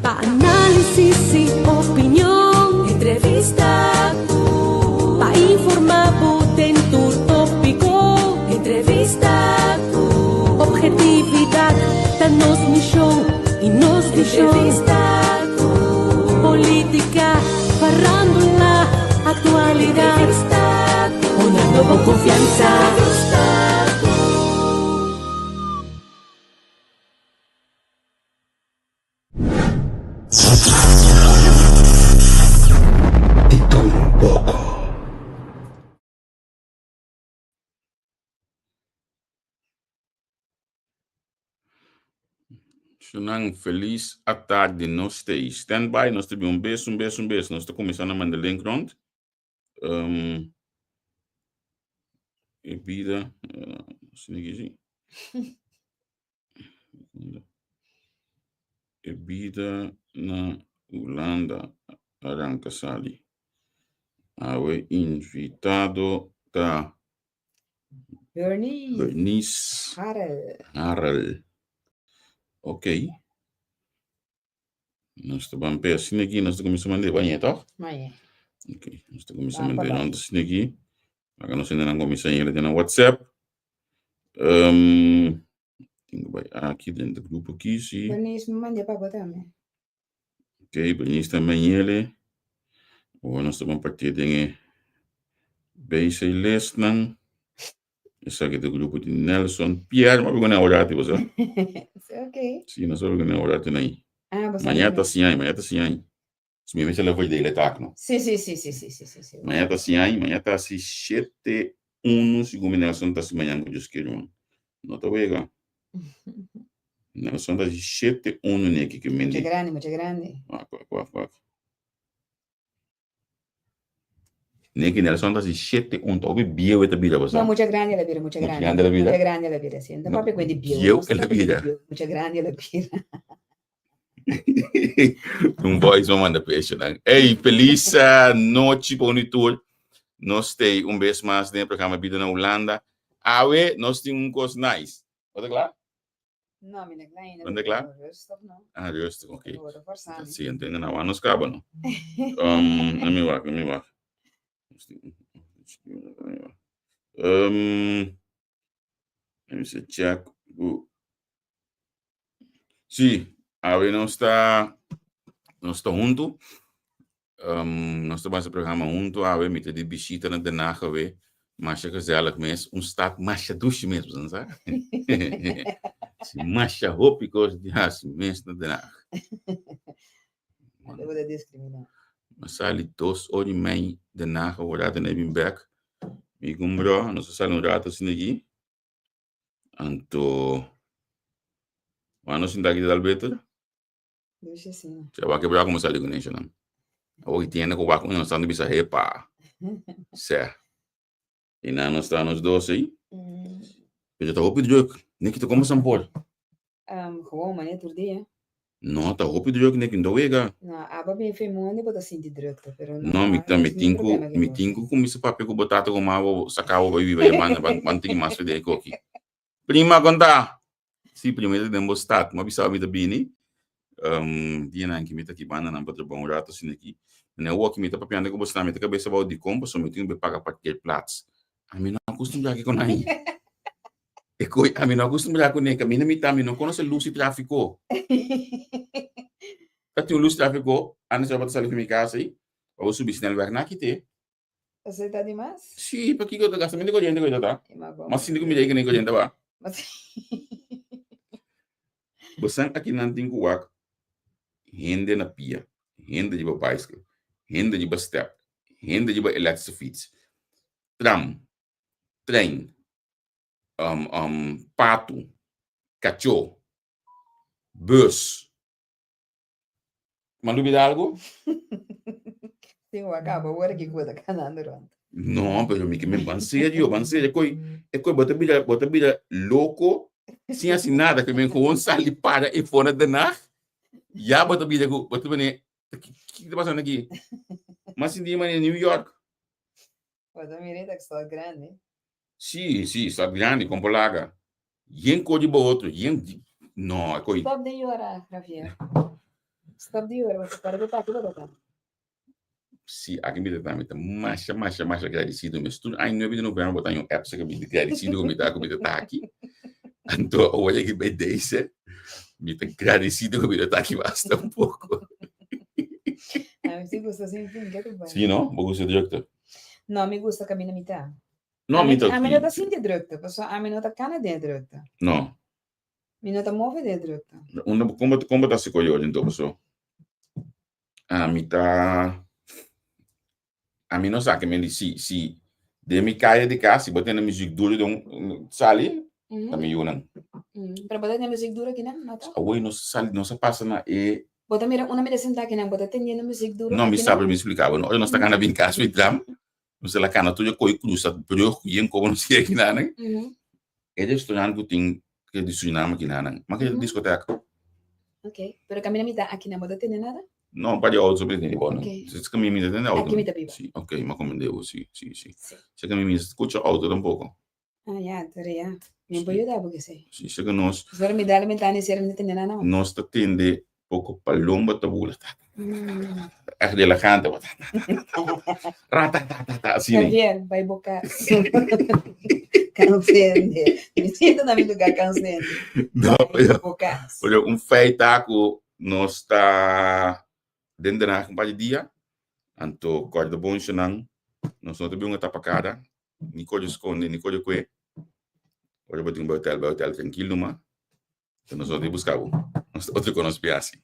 Pa análisis i opinion. Entrevista ku. Pa informá bo den tur tópiko. Entrevista ku. Obhetividat ta nos mishon i nos vishon. Entrevista ku. Polítika, farándula, aktualidat. Entrevista ku. Honrando bo konfiansa. Entrevista ku. Di tur un poko. Shunan felis atardi nos ta ei stand by nos ta bin un bes un bes un bes nos ta kuminsá na manda link rond um, e bida uh, E bida na Hulanda a ranka sali. Awe invitado ta Bernice, Bernice Harrel. Harrel. Ok. Nos ta ban pe asina aki, nos ta kuminsá mand'é bañ'é tòg? Mañé. Ok, nos ta kuminsá Ban pa mand'é bai. rònt asina aki. Laga nos hendenan kuminsá yega den nan WhatsApp. Um, tin ku bai aki den de grupo aki, si. Bernice, mi mand'é pa bo tambe. Ok, Bernice tambe yele. Awor nos ta ban partié den e BC listnan. Esaki ta grupo di Nelson Pierre. Ma bigone orati bo sa? Sí, ok. Sí, nos a bigone orati nai. Ah, bo sa Mañana bigone. ta siñai, mañana ta siñai. Si mi mester la verdele tak no. Sí, sí, sí, sí, sí, sí, sí, sí. Mañana ta siñai, mañana ta si shete uno segun mi Nelson ta si mañana ku Dios kere man. No ta wega. Nelson ta si shete uno neki ke Mucha mendi. grandi, mucha grandi. Wak, wak, wak, wak. Neki Nelson ta si shete un ta hopi bieu e ta bira bo sa. No, mucha grandi el a bira, mucha Mucha grandi. grandi el a bira? Mucha grandi el a bira, si. No ta No, papia ku e di bieu, bieu nos ta el a papia ku e di bira. bieu. Mucha grandi el a bira. Un voice mo manda pe nan. Ey, feliz nochi pa un y tur. Nos stay un bes mas den e programa Bida na Hulanda. Awe nos tin un kos nice. Bo ta kla? No, mi no kla ainda. No ta kla? Rustig, no. Ah, rustig, ok. Bo ta forsa mi. Sí, entiendo na nos kaba, no? Um, let me wak, let me wak. Um, let me see, check. Sí, awe nos ta nos ta huntu. Um, nos ta basa programa huntu awe, mi ta di bishita na Den Haag awe. Masha gezellig mes, un stad masha dushi mes, bo sa? Si masha hopi kos di hasi mes na Den Haag. Bo ta diskriminá. Mi sali dos ora i mei Den Haag awor ata na bin bek. Mi ku un bro, nos a sali un rato asina aki. Anto, wak nos sinta aki ta dal beter. Dushi asina. Sha wak e bra como sali ku nesha nan. Awor ki tiene ku wak un nos bisa hepa. Sè. I nan nos ta nos dos ei. Pero ta hopi druk. Neki ta como Sampor. Um, gewoon mane tur dia. No, ta hopi druk neki no ta wega. No, aba bin fe mondi bo ta sinti drukte, pero no. No, mi ta mi tin ku mi tin ku kuminsa papia ku bo tata ku mama bo saka bo bai biba ya banda ban ban tiki mas fe den e koki. Prima kon ta? Si prima mi ta den bo stad, mi a bisa bo mi ta bini. Um, dianan ki mi ta ki banda nan pa trabou un rato asina aki. Mi na woki mi ta papiando ku bo snan mi ta kabesa bou dikon pasobra mi tin ku bai paga parkeerplaats. Ami no akustumbrá ki kon ai. E koi ami no akustumbrá kuné kaminda mi ta mi no konosé lus di tráfiko. Ta tin un lus di tráfiko antes tabata sali for mi kas ei pa bo subi snelweg nan a kit'é. Esei ta dimas? Sí, pakiko ta gasta mente koriente ku ta. Mas sinti ku mi rei ku koriente ba. Bosan akinan tin ku wak hende na pia, hende riba baiskel, hende riba step, hende riba elektrische fiets, tram, trein, um, um, patu, kachó, bus. M'a lubida algu? Sí, bo a kaba ora ki ku ta kanando rònt. No, pero mi ke men ban serio, ban serio. E koi, e koi bo ta bira, bo ta bira loko sin hasi nada. Ke men gewoon sali para e for na Den Haag. Ya bo ta bira ku, bo ta bini, ki ta pasando aki? M'a sinti manera New York. Bo ta mira e ta stad grandi. Sí, sí, stad grandi, kon por laga. Yen kos di bo otro, yen, no, e koi. Stop di yora, Javier. Stop di yora, pasobra para bo ta aki bo ta ta. Si, aki mi ta ta, mi ta masha, masha, masha gradisido mes. Tur aña nuebe di november bo ta haña un app saka mi gradisido ku mi ta ku mi ta ta aki. Anto awor aki bai deze, mi ta gradisido ku mi ta ta aki basta un poko. A mi si gusta sin fin, ke tu bai? Si no? Bo gusta drukte? No, mi gusta kaminda mi ta. No, mi ta. Ami no ta sinti drukte, pasobra ami no ta kana den e drukte. No. Mi no ta move den e drukte. Unda, kon bo, kon bo ta hasi koyo anto paso? Ami ta, ami no sa ke men di si, si den mi kaya di kas si bo tene muziek duro den un sali, ta mi yunan. Pero bo ta tene muziek duro akinan, no ta? Awor nos sali, nos a pasa na e. Bo ta mira unda mi ta sinta akinan, bo ta tendiendo muziek duro No, mi akinan? sa, pero mi splika bo, no, ora nos ta kana bin kas mi tram, nos a la kana tur e koe krusa brug ku yen komo nos yega kinanan. E restaurant ku tin ke di Suriname kinanan, ma ke diskoteka. Ok, pero kaminda mi ta akinan bo ta tende nada? No, un par di auto so mi ta tende bo. Ok. Si kaminda mi ta tende auto. Aki mi ta biba. Si, ok, mi a komprende bo, si, si, si. Si. Si kaminda mi ta skucha auto tampoco. Ah, ya, pero ya. Mi por yuda bo kesei. Si, si ke nos. Pasobra mi dal bentana i sera mi ta tende nada. Nos ta tende poko palomba ta bula. Ta, ta, ta, ta, ta, ta. Echt relajante. Ta, ta, ta, ta, ta. Ra, ta, ta, ta, ta. Asina. Javier, bai bo kas. Kansende. Mi sinta na mi lugar kansende. No, Bai pero, bo kas. pero un feit ta ku nos ta den Den Haag un par di dia. Anto kòrda bon nan. Nos no ta bin un etapa kara. Ni kòrda skonde, ni kòrda kue. Ora bo tin bai hotel, bai hotel trankil numa. Entonces nos no ta busca bo. Nos otro con nos biasi.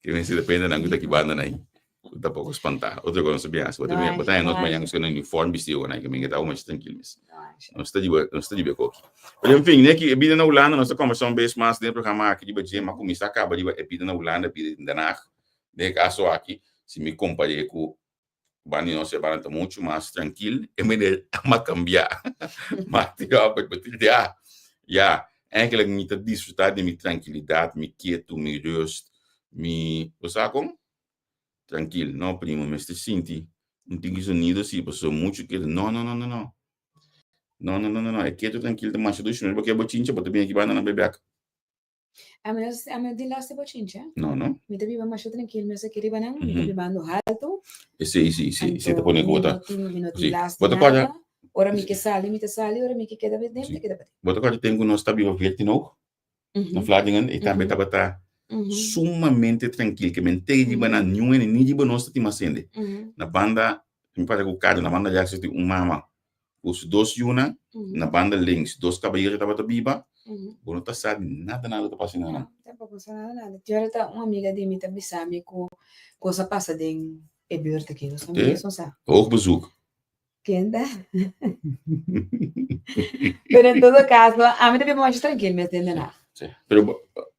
Que men si depende nan ku ta ki banda nai. Ku ta poko spantá. Otro con nos biasi. Bo ta No, bo ta no not mañana ku na uniform bisti go nai ke men ke ta mas tranquil mes. No, Nos ta di nos ta di koki. Pero en fin, neki e bida na Hulanda nos ta conversa un bes mas den e programa aki riba dje, ma kuminsá kaba riba e bida na Hulanda, bida den Den Haag. Den e kaso aki, si mi kompar'é ku Banda di nos e banda ta muchu mas trankil, e manera a kambia. Ma tira op, bo tira ya. Ya, eigenlijk mi ta disfruta di mi trankilidat, mi ketu, mi rust, mi, bo sa kon? Trankil. No primo, mester sinti un tiki zonido si, pasobra muchu ketu. No, no, no, no, no. No, no, no, no, no. E ketu trankil ta masha dushi. Bo ke bochincha, bo ta bini aki banda nan bebek. Ami no ami no tin last di bochincha. No, no. Mi ta biba masha trankil mes aki riba nan. Mi ta bibando haltu. Esei, si, si, si ta pone ku bo ta. Mi no tin last di nada. Ora mi ke sali, mi ta sali. Ora mi ke keda paden, mi ta keda paden. Bo ta kòrda tempu ku nos ta biba Veertien Hoog? Na Vlaardingen, i tambe tabata sumamente trankil. Ke men tei riba nan, niun hende, ni riba nos ta tin mas hende. Na banda, mi para ku kada, na banda rechts tin un mama ku su dos yunan, na banda links dos kabayero tabata biba, bo no ta sa di nada nada ta pasa na nan. No, tampoco sa nada nada. Ti ora ta un amiga di mi ta bisa mi ku kos a pasa den e buurt aki, nos Te? no sa. Hoog bezoek. Ken ta? Pero en todo caso, ami ta biba masha trankil mes den Den Haag. Sí. Pero bo,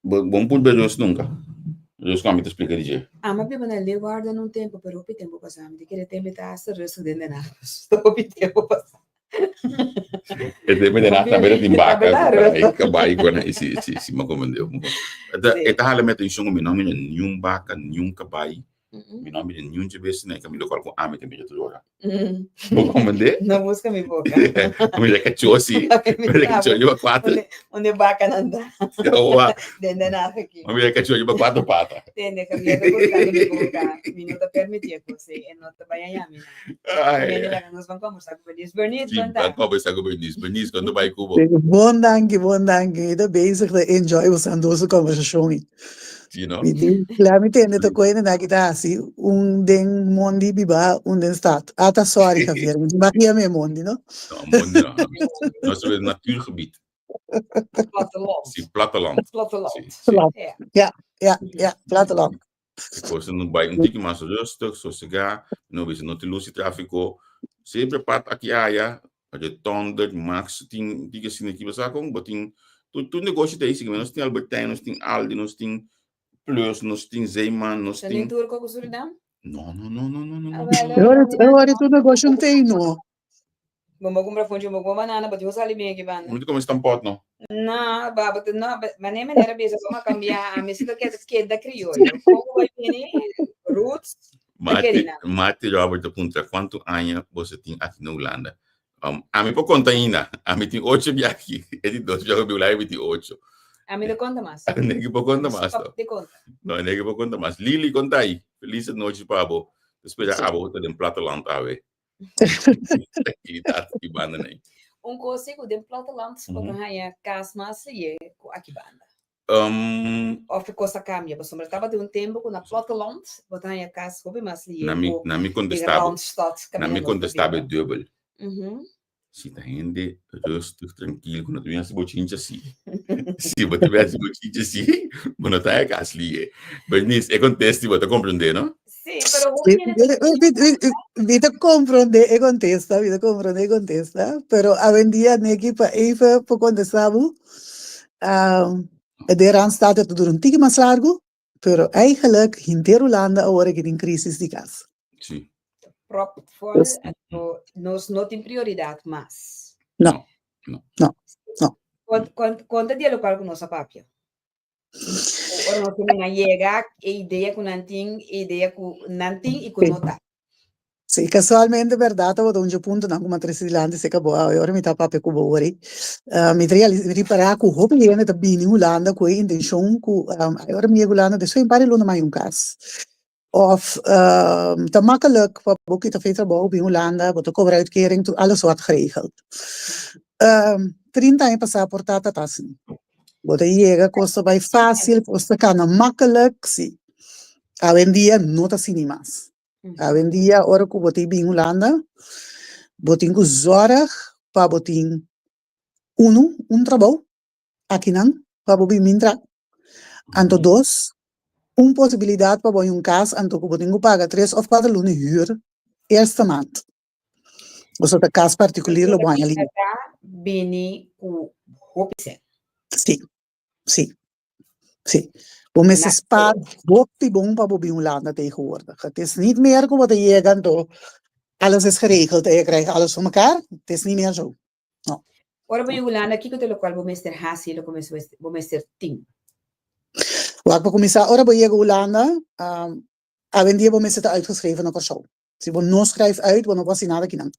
bo, bo no por bebe rus nunca. Rus ku ami ta splika di dje. Ami a biba na Leeuwarden un tempu, pero hopi tempu pasá. Mi ta kere ten mi ta hasta rustig den Den Haag. Hopi tempu pasá. E tempu Den Haag tambe ta tin baka, Tabata rustig. kabai, ku nan. Si, si, si, mi a komprendé. Sí. E ta hala mi atenshon ku mi no mira niun baka, niun kabai. Mi no mira niun dje bes na e kaminda kual ku ami ta mira tur ora. Bo komprendé? No buska mi boka. Mira kachó si. Mira kachó riba kuater. Unde bakanan ta. Oa. Den Den Haag aki. Mira kachó riba kuater pata. Tende, Javier ta buskando mi boka. Mi no ta permití e kos ei. E no ta bai haña mi na. Ai. Mende laga nos ban kombersá ku Bernice. Bernice, Si, kon ta? ban kombersá ku Bernice. Bernice, kon ta bai ku bo? Bon danki, bon danki. Mi ta bezig ta enjoy boso dos su kombersashon ei. Si, no? Mi di, la mi tende ta koe na ki ta hasi un den mondi biba, un den stad. Ah, ta sorry, Javier, mi magia mi mondi, no? No, mondi no. Nos ta natuurgebied. Platteland. Si, platteland. Platteland. Si, si. Ja. Ja, ja, ja, platteland. Cosa no bai un tiki mas rustig, sosegá, no bisa no tin luz di tráfiko. Sempre pat aki aya, de Tonder, Max, tin tiki asina aki basa kon, bo tin tur tur negoshi ta ahí, nos tin Albert Heijn, nos tin Aldi, nos tin Plus, nos tin Zeeman, nos Ta tin den tur koko Surinam? No, no, no, no, no, no, Ah, no. wel, E ora e ora tur negoshi un tei no. Bo bo kumpra funchi, bo kumpra banana, bo tin sali bien aki banda. Bo no ta kome stampot no. No, ba bo ta no, mane manera bisa bo a kambia, ami si ta keda keda krioyo. Koko bai bini, roots, ta keda Mati, nan. Mati Robert ta puntra kuantu aña boso tin aki na Hulanda. Um, ami por konta ainda, ami tin ocho biaha aki, e di dos biaha ku mi Hulanda mi tin ocho. Ami no konta mas. Neki por konta mas Stop di konta. No, neki por konta mas. Lili, konta aí. Feliz nochi pa bo. Ta spera abo ta den platteland awe. Tranquilidad ki banda nei. Un kos ku den platteland bo ta haña kas mas lié ku aki banda. Um, Of e kos a kambia, pasobra tabatin un tempu ku na platteland bo ta haña kas hopi mas lié na mi ku na mi den kontestá bo, Randstad na kaminda mi nos ta kontestá bo biba. dubbel. Mhm. Si ta hende rustig, trankil, ku no ta bin hasi bochincha si. Si bo ta bin hasi bochincha si, bo no ta haña kas lié. Bernice, e kontesti bo ta komprendé, no? Sí, pero hopi hende ta Mi ta komprendé e kontesta, mi ta komprendé e kontesta, pero awendia neki pa even por kontestá bo, de Randstad ta dura un tiki mas largu, pero eigenlijk henter Hulanda awor aki tin krisis di kas. Sí. Prop vol, anto nos no tin prioridat mas. No. No. No. No. Kon, kon, konta di e lokal ku nos a papia. Ora nos tin nan yega, e idea ku nan tin, e idea ku nan tin i ku no ta. Sí, casualmente berdad tabata un dje puntonan cu mi a trece dilanti cerca bo awe, ora mi ta papia cu bo ori. Mi ta realis mi ripara cu hopi hende ta bini Hulanda cu e intencion cu ay ora mi yega Hulanda despues un par di luna mi a haña un cas. Of ta makkelijk pa bo kita fe trabou bin Hulanda, bo ta cobra uitkering, tur alles wordt geregeld. 30 aña pasa por ta ta asina. Bo ta yega cos ta bay facil, cos ta cana makkelijk, si. Awendia no ta asina mas. Awendia ora ku bo tin bin Hulanda, bo tin ku zorg pa bo tin unu, un trabou akinan pa bo bin mintra. Anto dos, un posibilidat pa bo haña un kas anto ku bo tin ku paga tres òf kuater luna hür eerste maand. Boso ta kas partikulier lo bo haña li. Bini ku hopi sèn. Si, si. Sí. Bo mester spaar hopi bon pa bo bin Hulanda tegenwoordig. Het is niet meer ku bo ta yega anto alles is geregeld en je krijgt alles voor mekaar. Het is niet meer zo. No. Ora bo yega Hulanda, kiko ta lokual bo mester hasi, loke bo mester tin? Wak, pa kuminsá, ora bo yega Hulanda, awendia bo mester ta uitgeschreven na Kòrsou. Si bo no schrijf uit, bo no por hasi nada akinan.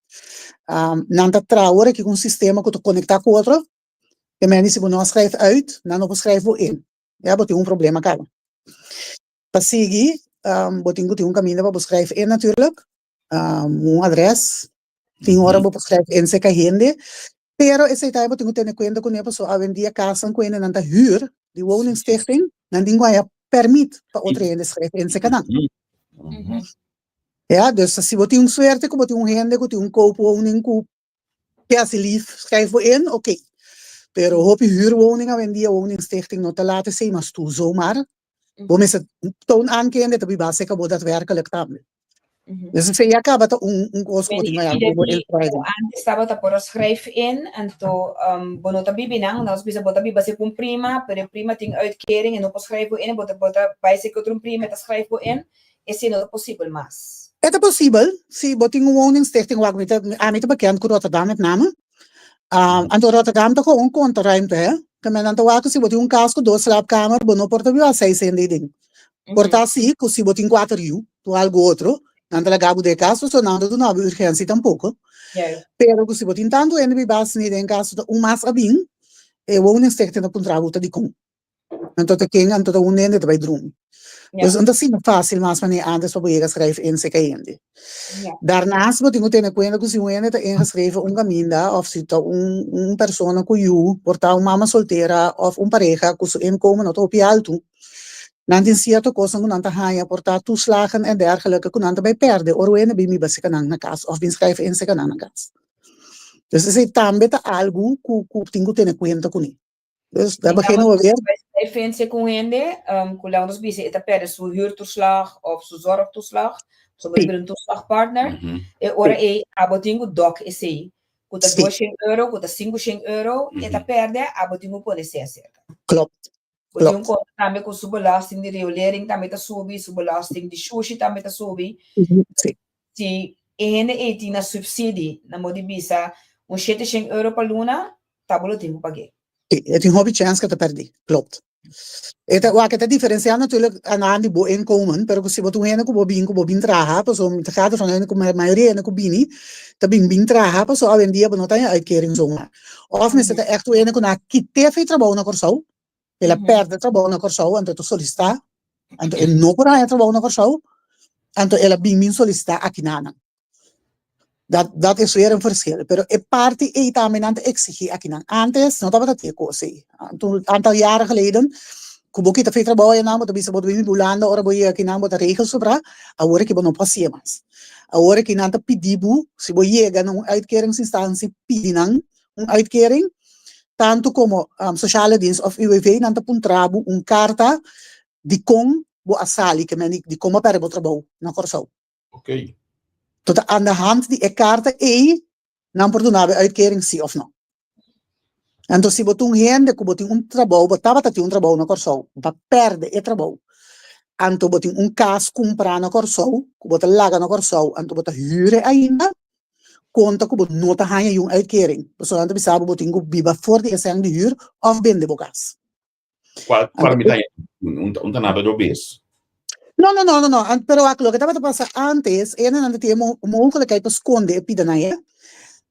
Nan ta traha ora aki ku un sistema ku ta konektá ku otro. E men di si bo no a schrijf uit, nan no por schrijf bo in. Ya bo tin un problema kaba. Pa sigui, bo tin ku tin un kaminda pa bo schrijf in natuurlijk, un adres, tin ora bo por schrijf in serka hende, pero esei tambe bo tin ku tene kuenta kuné pasobra awendia kasnan ku hendenan ta hür di woningstichting, nan tin ku haña pèrmit pa otro hende schrijf in serka nan. Ya, dus si bo tin un suerte ku bo tin un hende ku tin un koopwoning ku Ke hasi lief schrijf bo in, oké. Pero hopi huurwoning awendia woningstichting no ta laat esei mas tu zomaar. Bo mester toon aan kende ta biba serka bo daadwerkelijk tambe. Dus esei ya kaba ta un un kos ku bo tin ku bo inschrijven. Antes tabata por a schrijf in, anto bo no ta bibi nan, nos bisa bo ta biba serka un prima, pero e prima tin uitkering e no por schrijf bo in, bo ta bo ta bai serka otro un prima e ta schrijf bo in. Esei no ta posibel mas. E ta posibel si bo tin un woningstichting wak mi ta ami ta bekend ku Rotterdam met name. Anto Rotterdam ta gewoon konta ruimte he. Ke men nan ta wak ku si bo tin un kas ku dos slaapkamer bo no por ta biba seis hende ei den. Por ta si ku si bo tin kuater yu o algu otro nan ta laga bo den e kas pasobra nan no ta duna bo urgensia tampoko. Pero ku si bo tin tantu hende biba asina den kas ku ta un mas a bin e woningstichting ta puntra bo ta dikon. Anto ta ken anto ta un hende ta bai drumi. Ja. Dus no ta asina fácil mas manera antes pa bo yega schrijf in seka hende. Ja. Daarnaast bo tin ku tene kuenta ku si un hende ta ingeschreven un kaminda of si ta un un persona ku yu, por ta un mama soltera of un pareha ku su inkomen no ta hopi altu, nan tin sierto kosnan ku nan ta haña, por ta toeslagen en dergelijke, ku nan ta bai pèrdè ora un hende bin biba seka nan na kas of bin schrijf in seka nan na kas. Dus esei tambe ta algu ku ku tin ku tene kuenta kuné. Dus daar beginnen we weer. Defensie ku hende, ku laat ons bisa e ta perde su huurtoeslag of su zorgtoeslag, so bo un toeslagpartner, e ora ei abo tin ku dok esei, ku ta €200, ku ta €500, e ta perde, abo tin ku pone esei aserka. Klopt. Bo tin konta tambe ku su belasting di riolering tambe ta subi, su belasting di shushi tambe ta subi. Si e hende ei tin na subsidie, nan bo di bisa un €700 pa luna, ta bo lo tin ku pag'é. Sí, e tin hopi chèns ku e ta pèrdí. Klopt. E ta, wak, e ta diferensiá natuurlijk aan de hand di bo inkomen, pero ku si bo ta un hende ku bo bin ku bo bin traha, pasobra mi ta gaat ervan uit ku mayoria hende ku bini ta bin bin traha, pasobra awendia bo no ta haña uitkering zomaar. Òf mester ta ègt un hende ku nan a kit'é for e trabou na Kòrsou. El a pèrdè trabou na Kòrsou, anto e ta solisitá, anto e no por haña trabou na Kòrsou, anto el a bin bin solisitá aki nanan. Dat dat is weer een verschil. Pero e parti ei tambe nan ta eksigí akinan. Antes no tabata tin e kos ei. Un aantal jaren geleden, ku bo kita fe trabou ayanan, bo ta bisa bo ta bin Hulanda, ora bo yega akinan bo ta regel sobrá, awor aki bo no por hasié mas. Awor aki nan ta pidi bo, si bo yega na un uitkeringsinstantie, pidi nan un uitkering, tantu komo Sociale Dienst òf UWV, nan ta puntra bo un karta dikon bo a sali, ke men di kon bo a pèrdè bo trabou na Kòrsou. Ok. Tot aan de hand di e karta ei nan por duna bo e uitkering si òf no. Anto si bo ta un hende ku bo tin un trabou, bo tabata tin un trabou na Kòrsou, bo a pèrdè e trabou, anto bo tin un kas kumprá na Kòrsou ku bo ta laga na Kòrsou, anto bo ta hür e ainda, konta ku bo no ta haña yun uitkering. Pasobra nan ta bisa bo bo tin ku biba for di e sèn di hür òf bende bo kas. Cual, cual mi ta un, un ta nada robes. No, no, no, no, no. Pero wak, loke tabata pasa antes, hendenan ta tin e mogelijkheid pa skonde e pidanan, hè.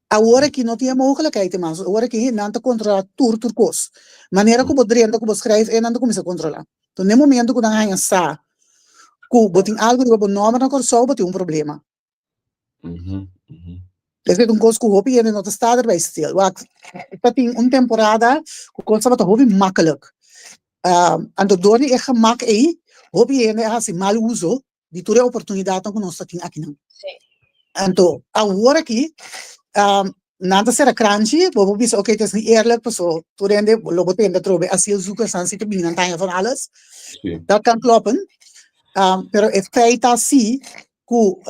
Awor aki no tin e mogelijkheid mas. Awor aki nan ta kontrolá tur tur kos. Manera ku bo drenta, ku bo skrijf, e nan ta kuminsá kontrolá. Enton, den momento ku nan haña sa ku bo tin algu riba bo nòmber na Kòrsou, bo tin un problema. Esei ta un kos ku hopi hende no ta sta erbij stil. Wak, ta tin un temporada ku kos tabata hopi makkelijk. Anto dor di e gemak ei, hopi hende a hasi mal uso di tur e oportunidatnan ku nos ta tin akinan. Anto awor aki nan ta sera kranchi, bo por bisa oke ta esei eerlijk paso tur hende lo bo tende atrobe asielzoekersnan si ta bini nan ta haña van alles. Dat kan kloppen, pero e feit ta si ku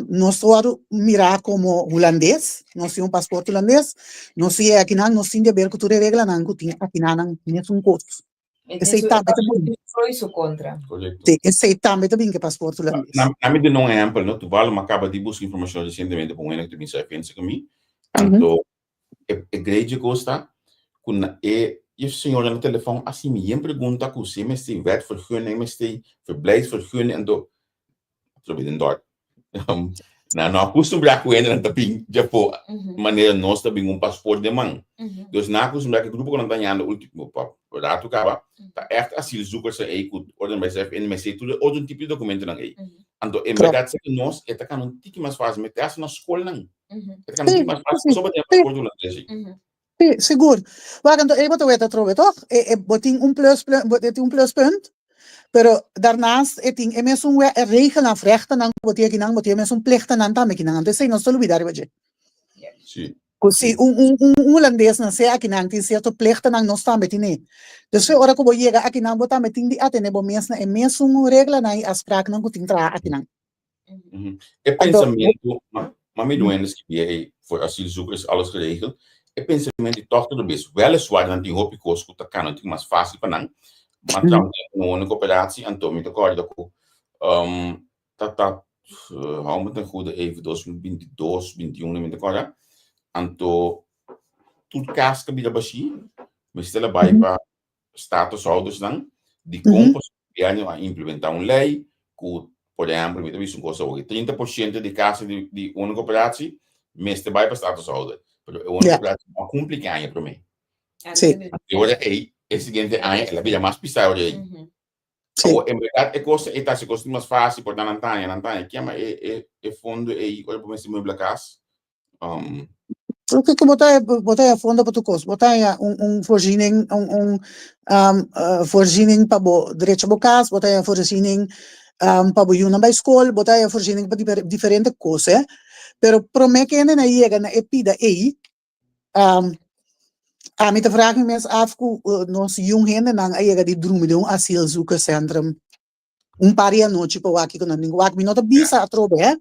nos ta wòrdu mirá komo hulandes, nos tin un pasport hulandes, nos yega akinan, nos tin di haber ku tur e reglanan ku tin akinanan mesun kos. Esei tambe ta bin. Pro i su kontra. Sí, esei tambe ta bin ku e pasport hulandes. Na mi duna un ehèmpel, no? Toevallig mi a kaba di buska informashon resientemente pa un hende ku ta bin sa e ku mi. Anto e grei dje kos ta ku na e señora na telefòn a hasi mi yen pregunta ku si e mester wetvergunning, mester verblijfsvergunning, anto Trobe den dòrp. Nan no akustumbrá ku hendenan ta bin djafó manera nos ta bin un pasport den man. Dus nan akustumbrá ku e grupo ku nan ta hañando último pa ratu kaba ta ègt asielzoekersnan ei ku ora nan bai CFN mester tur e otro tipo di dokumentonan ei. Anto en bèrdat serka nos e ta kaba un tiki mas fásil mester hasta na skolnan e ta kaba un tiki mas fásil pasobra bo tin e pasport hulandes ei. Sí, sigur. Wak, anto ei bo ta wet atrobe, toch? E, e, bo tin un plus, bo tin un pluspunt, pero daarnaast e tin e mesun we, e regelnan of rechtennan ku bo tin akinan, bo tin e mesun plichtennan tambe akinan. Anto esei nos ta lubida riba dje. Sí. Ku si un, un, un hulandes nase akinan tin sierto plichtennan, nos tambe tine. Dus fe ora ku bo yega akinan, bo tambe tin di atene bo mes na e mesun reglanan i afspraaknan ku tin traha akinan. E pensamiento, mami duende skibia ei, voor asielzoekers is alles geregeld. E pensamiento di toch ta bes, weliswaar nan tin hopi kos ku ta kana tin mas fásil pa nan, ma trouw tin un wone kooperatie, anto mi ta kòrda ku ta ta, hou me ten goede even, 2022, 21 mi ta kòrda, anto tur kas ta bira bashí, mester a bai pa statushouders-nan di kon pasobra gobièrnu a implementá un lei ku, por ehèmpel, mi ta bisa un kos awor, 30% di kasa di di woningcorporatie mester bai pa statushouder, pero e woningcorporatie no a kumpli ki aña promé. Sí. E ora ei, e siguiente aña el a bira mas pisá ora ei. Sí. Awor, en bèrdat e kos ei ta hasi kos mas fásil, por ta nan ta haña, nan ta haña. Kiema e e e fondo ei ora bo mester muebla kas? Um, Loke ku bo ta bo ta haña fondo pa tur kos. Bo ta haña un un voorziening un un um voorziening pa bo drecha bo kas, bo ta haña voorziening um pa bo yunan bai skol, bo ta haña voorziening pa diferente kos eh. Pero promé ku hende nan yega na e pida ei, um ami ta vraag mi mes af ku nos yun hendenan a yega di drumi den un asielzoekerscentrum. Un par di anochi pa wak kiko nan tin ku wak. Mi no ta bisa atrobe, hè.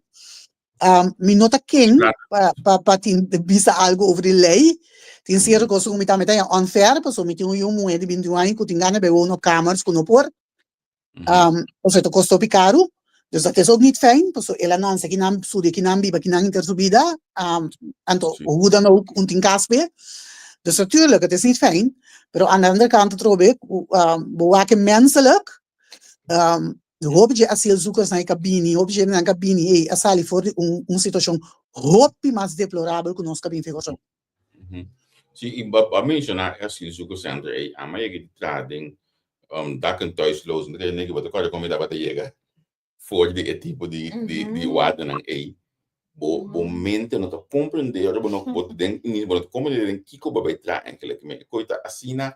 Mi no ta ken pa, pa, pa tin bisa algo over di lei. Tin sierto kos ku mi tambe ta haña unfair, pasobra mi tin un yu muhé di bintiun aña ku tin gana bai woon op kamers ku no por. Pasobra e ta kosta hopi karu. Dus dat is ook niet fijn, pasobra el a nanse kinan, studia kinan, biba kinan henter su bida. Anto hoe dan ook un tin kas p'e. Dus natuurlijk, het is niet fijn. Pero aan de andere kant atrobe, ku bo wak e menselijk, Hopi dje asielzoekersnan e ka bini, hopi dje nan ka bini ei a sali for di un un situashon hopi mas deplorabel ku nos ka bin fe Kòrsou. Sí, i bo a menshoná e asielzoekerscentrum ei. Ama yega di traha den. um, dak en thuisloos. No kere bo ta kòrda kon mi tabata yega for di e tipo di di di wardanan ei. Bo bo mente no ta komprendé ora bo no bo ta den ini bo no ta komprendé den kiko bo bai traha enkele. Me koi ta asina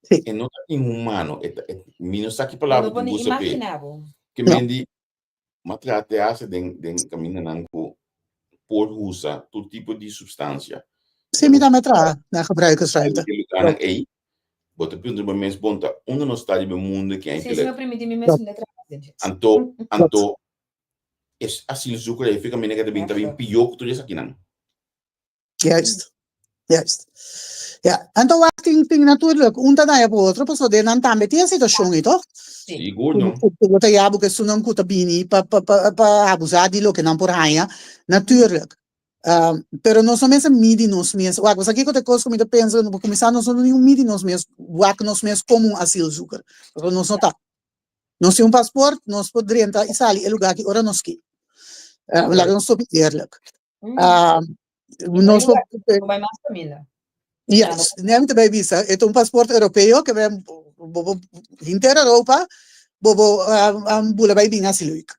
e no ta inhumano e ta e mi no sa ki palabra Bo no tin por ni usa p'e. imaginá bo. Ke men di Ma traha te hasta den den kamindanan ku por usa tur tipo di supstansia. Sí, mi tambe traha na gebruikersruimte. E lugarnan ei, bo ta puntra bo mes, bon, ta unda nos ta riba e mundu aki Sí, sí, enkele? mi primiti mi mes unda traha den dje. Anto, anto e asielzoeker ei kaminda ke ta bin ta bin pió ku tur esakinan. Juist, juist. Ja, anto wak tin tin natuurlijk un ta daña pa otro pasobra den nan tambe tin e situacion ei toch? Sigur no. Ku bo ta yabu ku esunnan ku ta bini pa pa pa pa abusa di loke nan por haña, natuurlijk. Pero nos no mester midi nos mes, wak bo sa kiko ta e kos ku mi ta pensa pa kuminsá nos no tin ku midi nos mes, wak nos mes komo un asielzoeker, pasobra nos no ta. Nos tin un pasport, nos por drenta i sali e lugá aki ora nos ke. Laga nos topi eerlijk. Nos por Bai mas caminda. Yes, nee, mi ta bai bisa. E ta un paspoort europeo ke ben bo bo henter Europa bo bo bula bai bin hasi leuk.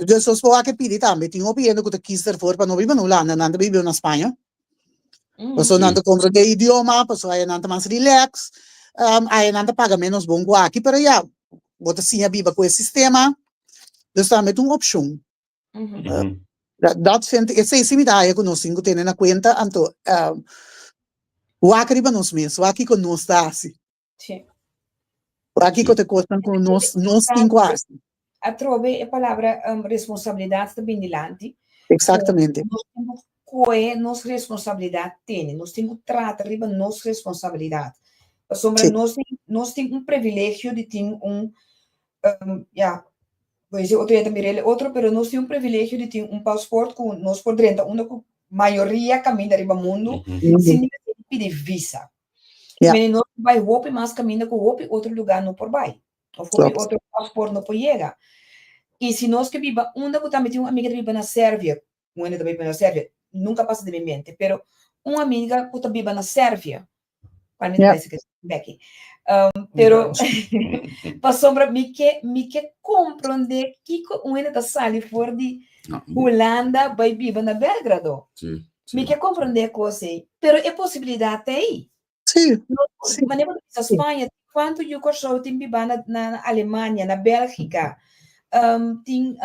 Dus nos por wak e pidi tambe. Tin hopi hende ku ta kis ervoor pa no biba na Hulanda, nan ta biba na Spaña. Pasobra nan ta komprende e idioma, pasobra aya nan ta mas relax, aya nan ta paga menos bon ku aki, pero ya, bo ta siña biba ku e sistema. Dus tambe ta un opshon. Dat vind ik, esei si mi ta haya ku nos tin ku tene na kuenta, anto wak riba nos mes, wak kiko nos ta hasi. Wak kiko ta e kosnan ku nos nos tin ku hasi. Atrobe e palabra responsabilidat ta bin dilanti. Eksaktamente. Nos tin ku kohe nos responsabilidat tene, nos tin ku trata riba nos responsabilidat. Pasobra nos tin nos tin un privilegio di tin un ya, Bo dici otro hende ta mira el otro, pero nos tin un privilegio di tin un paspoort cu nos por drenta unda cu mayoria caminda riba mundo sin necesidad di pidi visa. Mene nos por bay hopi mas caminda cu hopi otro lugar no por bay, of hopi otro paspoort no por yega. Y si nos ke biba unda cu tambe tin un amiga ta biba na Servia, un hende ta biba na Servia, nunca a pasa den mi mente, pero un amiga cu ta biba na Servia, cual mi ta bisa cu Becky, pero pasobra mi ke mi ke comprende kico un hende ta sali for di Hulanda bay biba na Belgrado, mi ke comprende e cos ey, pero e posibilidad ta ey. Sí, No, sí. manera bo ta bisa Spaña, kuantu yu Kòrsou tin bibá na na Alemania, na Bèlgika, tin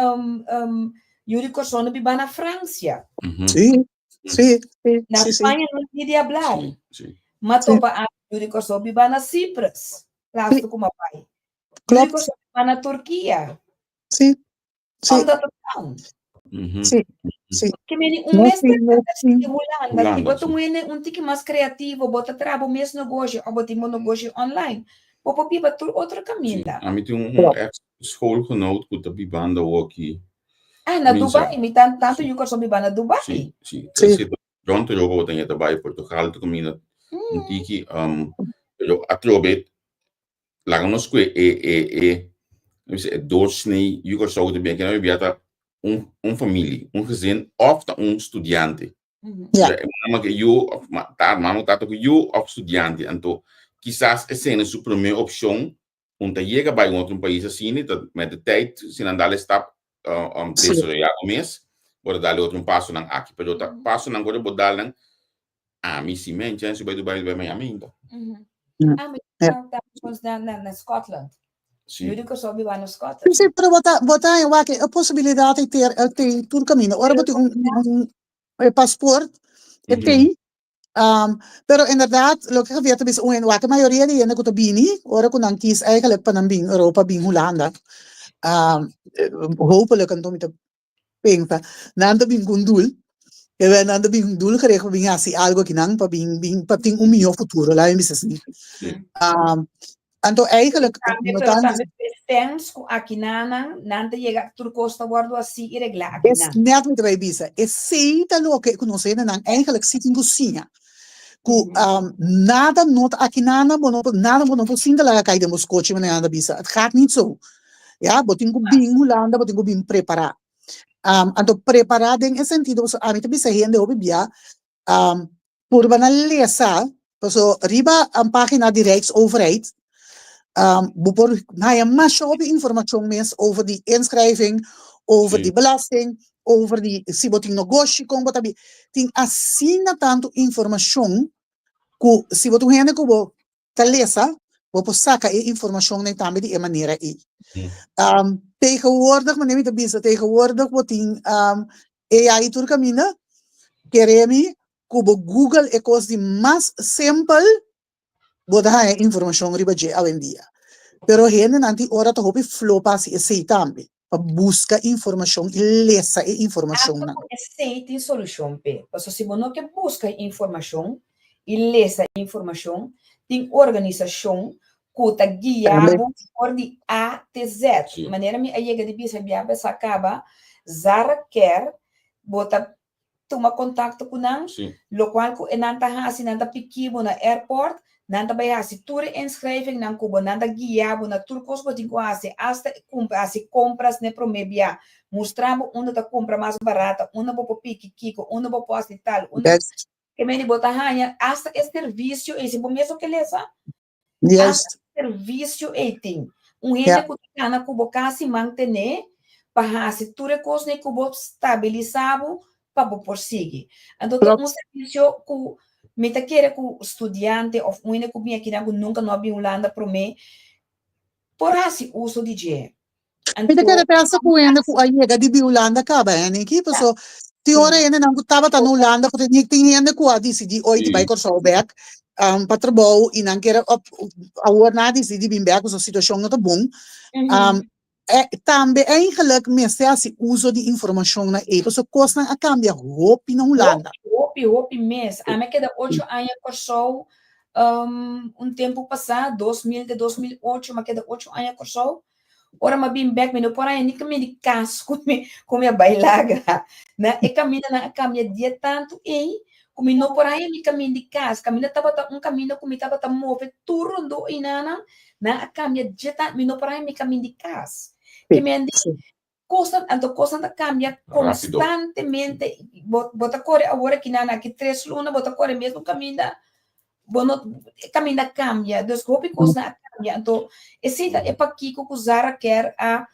yu di Kòrsou na bibá na Fransia. Sí, sí, sí, Na sí, sí. Spaña no ni di hablar. Sí, sí. M'a topa yu di Kòrsou bibá na Cyprus, laatste ku m'a bai. Yu di Klopt. Kòrsou bibá na Turkia. Sí, Sí. Omdat het kan. Sí, sí. Ke meni un No, mes sí, no, sí. di Hulanda, Hulanda, si bo ta sí. un hende un tiki mas kreativo, bo ta traha bo mes negoshi of bo tin bo negoshi online, bo por biba tur otro Sí. kaminda. Ami tin un Klopt. ex schoolgenoot ku ta bibando awor aki. Ah, na Minsa. Dubai, mi tan tantu yu Kòrsou biba na Dubai. Sí, sí. Sí. Sí, rond Europa bo ta yeta bai Portugal ta kaminda un tiki, pero atrobe Laga nos ku e e e bisa e doorsnee yu Kòrsou ta bin aki nan bia ta un un familie, un gezin òf ta un studiante. Ja. E mama ku e yu òf ta mama ku tata ku yu òf studiante. Anto kisas esei na su promé opshon un ta yega bai un otro pais asina ta met de tijd si nan dal e stap desaroyá bo mes bo ta dal e otro pasonan aki. Pero ta pasonan ku ora bo dal nan Ami si men chance bai Dubai bai Miami ainda. Ami ta na na na Scotland. Si. Yu di Kòrsou biba na Scotland. Si, pero bo ta bo ta wak e posibilidat ei ter e tin tur kaminda. Ora bo tin un un e paspoort e tin pero inderdaad loke Javier ta bisa un hende wak e mayoria di hende ku ta bini ora ku nan kis eigenlijk pa nan bin Europa bin Hulanda hopelijk anto mi ta Pensa, nan ta bin ku un doel, e wen nan ta bin un doel gericht pa bin hasi algo akinan, pa bin bin pa tin un mihó futuro, laat mi bisa así. Anto eigenlijk Tambe, no pero tantu tambe stens ku akinanan, nan ta yega tur kos ta wòrdu hasi i reglá Es akinan. net mi ta bai bisa, esei ta loke ku nos hendenan eigenlijk si tin ku siña, ku nada no ta akinanan, bo no por nada bo no por sinta laga kai den bo skochi manera nan ta bisa, het gaat niet zo. Ya, bo tin ku bin Hulanda, bo tin ku bin prepará. Anto prepará den e sentido pasobra ami ta bisa hende hopi bia, purba na lesa, pasobra riba página di Rijksoverheid. Um, bo por haya masha hopi informacion mes over di inschrijving, over di belasting, over di si bo tin negoshi con bo ta bi. Tin asina tanto informacion cu si bo ta un hende cu bo ta lesa, bo por saca e informacionnan tambe di e manera ey. Um, tegenwoordig, manera mi ta bisa, tegenwoordig bo tin um, AI tur caminda, kere mi cu bo Google e cos di mas simpel, bo ta haña informashon riba dje awendia. Pero hendenan tin ora ta hopi flo pa hasi esei tambe, pa buska informashon i lesa e Asta informashonnan. ku esei tin solushon p'e. Pasobra si bo no ke buska informashon i lesa informashon, tin organisashon ku ta guia Tambe. bo for di A te Z. Manera mi a yega di bisa bia bes a kaba, Zara Care, bo ta tuma kontakto ku nan, lokual ku e nan ta hasi, nan ta piki bo na airport, nan ta bai hasi tur e inschrijvingnan ku bo, nan ta guia bo na tur kos bo tin ku hasi, asta hasi kompras n'e promé bia, mustra bo unda ta kumpra mas barata, unda bo por piki kiko, unda bo por hasi tal, unda, ke mende bo ta haña asta e servisio ei, si bo mes no ke lesa, Juist. Servisio ei tin. Un hende ku ta gana ku bo kasi mantené pa hasi tur e kosnan ku bo stabilisá bo pa bo por sigui. Anto ta un servisio ku mi ta kere ku studiante òf un hende ku bin akinan ku nunka no a bin Hulanda promé por hasi uso di dje. Mi ta kere pensa ku hende ku a yega di bin Hulanda kaba, hè, Niki? Paso tin ora hendenan ku tabata na Hulanda ku tin tin hende ku a disidí oy di bai Kòrsou bèk pa trabou i nan kere op awor nan a disidí di bin bèk pasobra situashon no ta bon. Tambe eigenlik mester hasi uso di informashonnan ei pasobra kosnan a kambia hopi na Hulanda. Hopi, hopi, hopi mes. Ami a keda ocho aña Kòrsou un tempu pasá, 2000 te 2008, mi a keda ocho aña Kòrsou. Ora mi a bin bek, mi no por haña ni kaminda di kas ku mi ku mi a bai laga. Na e kamindanan a kambia dia tantu ei ku mi no por haña mi kaminda di kas. Kaminda tabata un kaminda ku mi tabata move tur rondó einanan, nan a kambia dia tantu, mi no por haña mi kaminda di kas. Ke men di kosnan, anto kosnan ta kambia konstantemente. Bo bo ta kore awor aki nan aki tres luna bo ta kore mesmo kaminda bo no e kaminda a kambia dus hopi kosnan a kambia anto esei ta e pakiko ku Zara Care a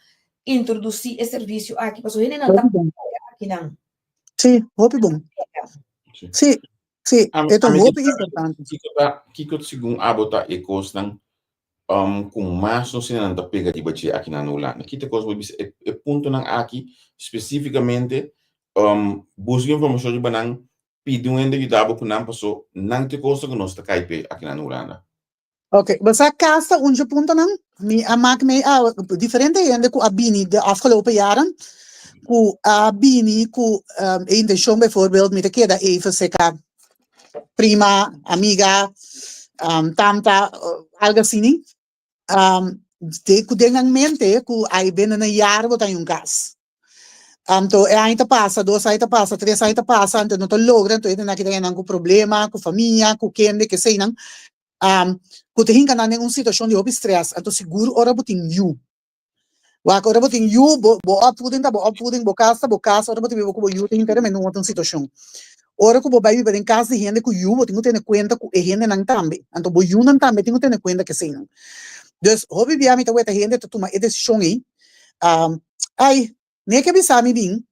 introdusí e servisio aki pasobra hendenan ta pega akinan. Sí, hopi bon. Sí, sí, e ta hopi importante. Kiko ta, kiko segun abo ta e kosnan um, ku mas nos hendenan ta pega riba dje akinan na Hulanda? Ki ta kos bo bisa e, e puntonan aki spesífikamente um, buska informashon riba nan Pidi un hende yuda bo ku nan paso nan te kosa ku nos ta kai p'e aki na Hulanda. Ok, bo sa kas ta un dje puntonan. Mi a mak mei awe diferente hende ku a bini de afgelopen jaren ku a bini ku e intenshon bijvoorbeeld mi ta keda even seka prima, amiga, tanta, algo asini. Ku den nan mente ku ai binnen een jaar bo ta un kas. Anto e aña ta pasa, dos aña ta pasa, tres aña ta pasa, anto no ta logra, anto e nan kita nan ku problema, ku famia, ku kende, keseinan, ku ta hinka nan den un situashon di hopi stress. Anto sigur ora bo tin yu. Wak ora bo tin yu, bo bo opvoeding ta bo opvoeding, bo kas ta bo kas, ora bo ta biba ku bo yu ta hinka den un otro situashon. Ora ku bo bai biba den kas di hende ku yu, bo tin ku tene kuenta ku e hendenan tambe. Anto bo yunan tambe tin ku tene kuenta ku eseinan. Dus hopi bia mi ta weta hende ta tuma e desishon ei, Ai, Neki a bisa mi bin,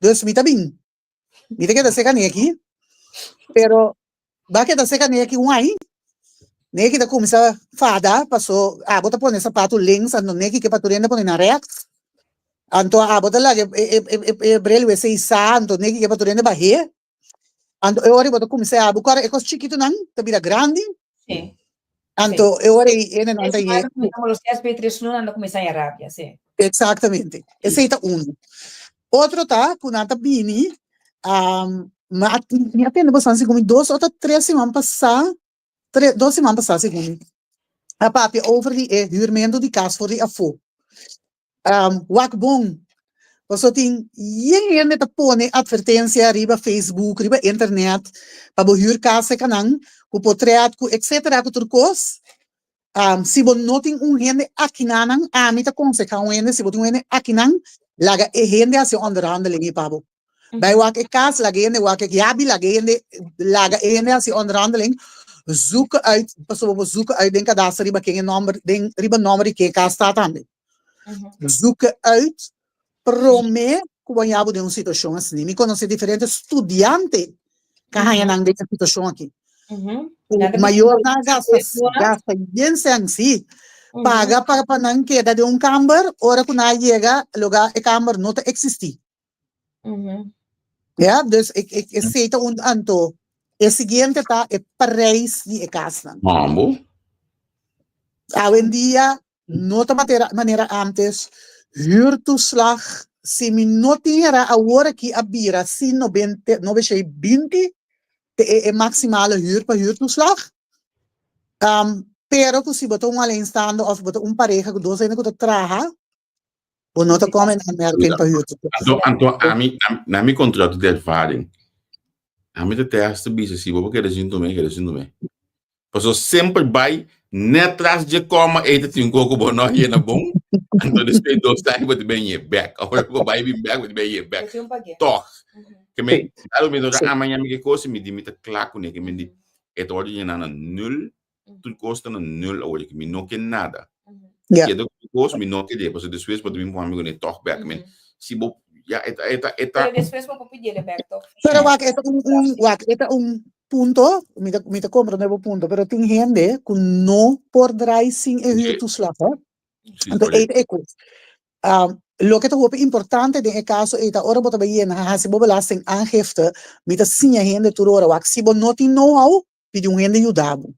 dus mi ta bin. Mi ta keda seka Neki, pero ba keda seka Neki un ai, Neki ta kuminsá fada paso abo ta pone sapatu links anto Neki ke pa tur hende pone nan rechts. Anto abo ta laga e bril wc sa anto Neki ke pa tur hende bah'é. Anto e ora bo ta kuminsá abo kòrda e kos chikitunan ta bira grandi. Anto e ora ei hendenan ta ye. Exactamente. Esei ta unu. Otro ta ku nan ta bini, mi a tende bosan segun mi dos o ta tres siman pasá, dos siman pasá segun mi, a papia over di e hürmentu di kas for di afó. Wak bon, pasobra tin yen hende ta pone atvertensia riba Facebook, riba internet, pa bo hür kas serka nan, ku potret, ku etsetera, ku tur kos. Si bo no tin un hende akinanan, ami ta konsehá un hende, si bo tin un hende akinan, laga e hende hasi onderhandeling ei pa bo. Bai wak e kas, laga e hende wak e yabi, laga e hende, laga e hende hasi onderhandeling. Zoeken uit, pasobra bo zoeken uit den kadaster riba ken e nòmber, den riba nòmber di ken e kas ta tambe. Zoeken uit promé ku bo haña bo den un situashon asina. Mi konosé diferente studiante ku a haña nan den e situashon aki. Ku mayornan a gasta gasta yen sèn, sí, paga pa pa nan keda den un kamber, ora ku nan a yega lugá e kamber no ta eksistí. Ya, dus esei ta un anto. E siguiente ta e prijs di e kasnan. Mambo. Awendia no ta matera manera antes, huurtoeslag, si mi no tin hera awor aki a bira si nobente noveshei binti te e e maximale huur pa huurtoeslag. Pero ku si bo ta un alleenstaande of bo ta un pareha ku dos hende ku ta traha, Bo no ta come in aanmerking pa huurtoeslag. Anto, anto ami, na mi contrato di ervaring, ami ta testa bisa si bo por keda sin tome, keda sin tome. Paso semper bai net tras dje koma ei ta tin koko bo no yena bon, anto despues dos aña bo ta ben ye bek. Ora bo bai bin bek, bo ta ben ye bek. Tog. Ke men, dado mi no ta amaña mi ke kos, mi di mi ta kla kuné, ke men di e ta wòrdu yena na nul tur kos ta na nul awor aki, mi no ke nada. Ja. Keda ku kos, mi no kede, pasobra despues bo ta bin pon amigo ne tòg bèk. Men, si bo, ya, e ta, e ta, e ta. Pero despues bo por pidiele bèk tòg. Pero wak, e ta un, un, wak, e ta un punto, mi ta, mi ta komprende bo punto, pero tin hende ku no por drai sin e huurtoeslag, hè. Sí, Anto correcto. ei ta e kos. Loke ta hopi importante den e kaso ei ta ora bo ta bai yena hasi bo belastingaangifte, mi ta siña hende tur ora, wak, si bo no tin know-how, pidi un hende yuda bo.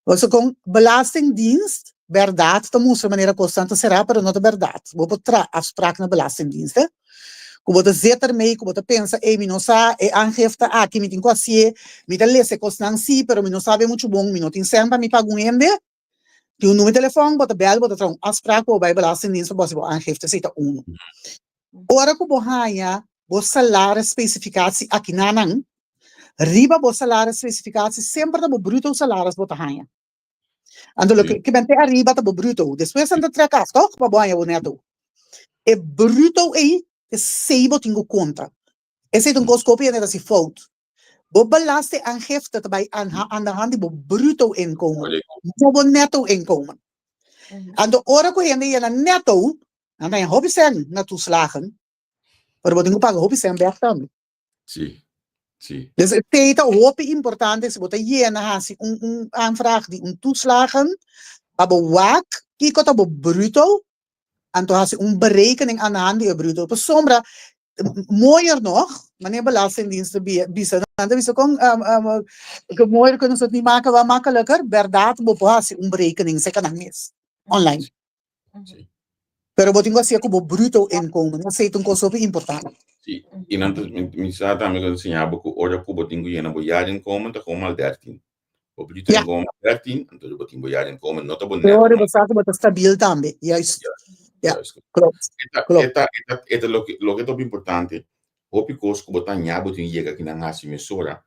Pasobra kon Belastingdienst bèrdat ta mustra manera kosnan ta será, pero no ta bèrdat. Bo por traha afsprak na Belastingdienst, hè. Ku bo ta zet ermee, ku bo ta pensa, ey, mi no sa e aangifte aki, mi tin ku hasié, mi ta lesa e kosnan sí, pero mi no sabe muchu bon, mi no tin sèn pa mi paga un hende. Tin un numero di telefòn, bo ta bèl, bo ta traha un afsprak ku bo bai Belastingdienst pa bo hasi bo aangifte, esei ta unu. Ora ku bo haña bo salaris spesifikasi akinanan, riba bo salaris spesifikasi semper ta bo bruto salaris bo ta haña. Anto loke ke bente ariba ta bo bruto, despues nan ta trek af toch pa bo haña bo neto. E bruto ei esei bo tin ku konta. Esei ta un kos ku hopi hende ta hasi fout. Bo belastingaangifte ta bai aan de hand di bo bruto inkomen, no bo neto inkomen. Anto ora ku hende yena neto, nan ta haña hopi sèn na toeslagen, pero bo tin ku paga hopi sèn bèk tambe. Sí, sí. Dus esei ta hopi importante si bo ta yena hasi un un aanvraag di un toeslagen, pa bo wak kiko ta bo bruto, anto hasi un berekening aan de hand di e bruto. Pasobra, mooier nog, wanneer Belastingdienst ta bisa, nan ta bisa kon mooier kunnen ze het niet maken, wel makkelijker, bèrdat bo por hasi un berekening serka nan mes, online. Sí. Pero bo tin ku hasié ku bo bruto inkomen. Esei ta un kos hopi importante. Sí, i nan ta, mi, mi sa tambe ku ta siña bo ku ora ku bo tin ku yena bo jaarinkomen ta komo al dertien. Bo bruto Ja. inkomen al dertien, anto bo tin bo jaarinkomen, no ta bo E neto. ora bo sa ku bo ta stabil tambe. Juist. Ja, Juist. klopt. E ta, Klopt. e ta, e ta, e ta loke, loke ta hopi importante, hopi kos ku bo ta haña bo tin yega kinan hasi mesora,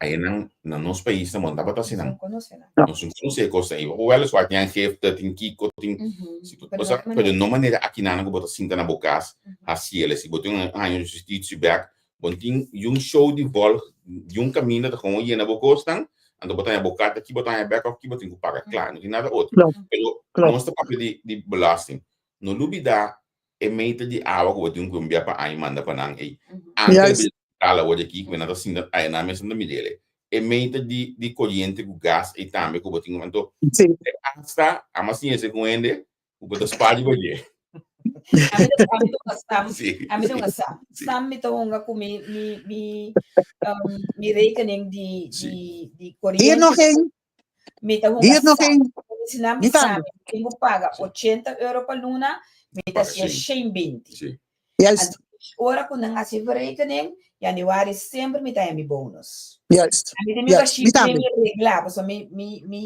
Ayanan na nos pais nan bo no tabata asina. Nos no conoce nan. Nos no conoce e cosnan ei. Weliswaar tin aangifte, tin kiko, tin si bo sa, pero no manera akinan ku bo ta sinta na bo kas hasiel. Si bo tin un aña justitie bek, bo no tin yun show di volg, yun kaminda ta gewoon yena bo kosnan, anto bo ta haña bo karta ki bo ta haña bek òf ki bo tin ku paga. Kla, no tin nada otro. Pero nos ta papia di belasting. No lubida e meter di awa ku bo tin ku envia pa aña manda pa nan ei. Anke Juist. Kala word aki ku nan ta sinta ay nan mes nan ta mirele. E meter di di koriente ku gas ei tambe ku bo tin ku anto Sí. te hasta ama siña esei ku hende ku bo ta spar riba dje. Ami ta ami ta hunga sam. Sí. Ami ta hunga sam. Sí. Sam mi ta hunga ku mi mi mi um, mi rekening di Sí. di di Hier koriente. nog een. Mi ta hunga Hier nog sam. een. Si nan Mi bisa tambe. mi tin ku paga 80 euro pa luna, mi ta Paga hasié shen. 120. Sí. Juist. Ora ku nan hasi berekening, januari semper mi ta haña mi bonus. Juist. Ami tin mi Juist. bashi Mi tambe. mi regla, pasobra mi mi mi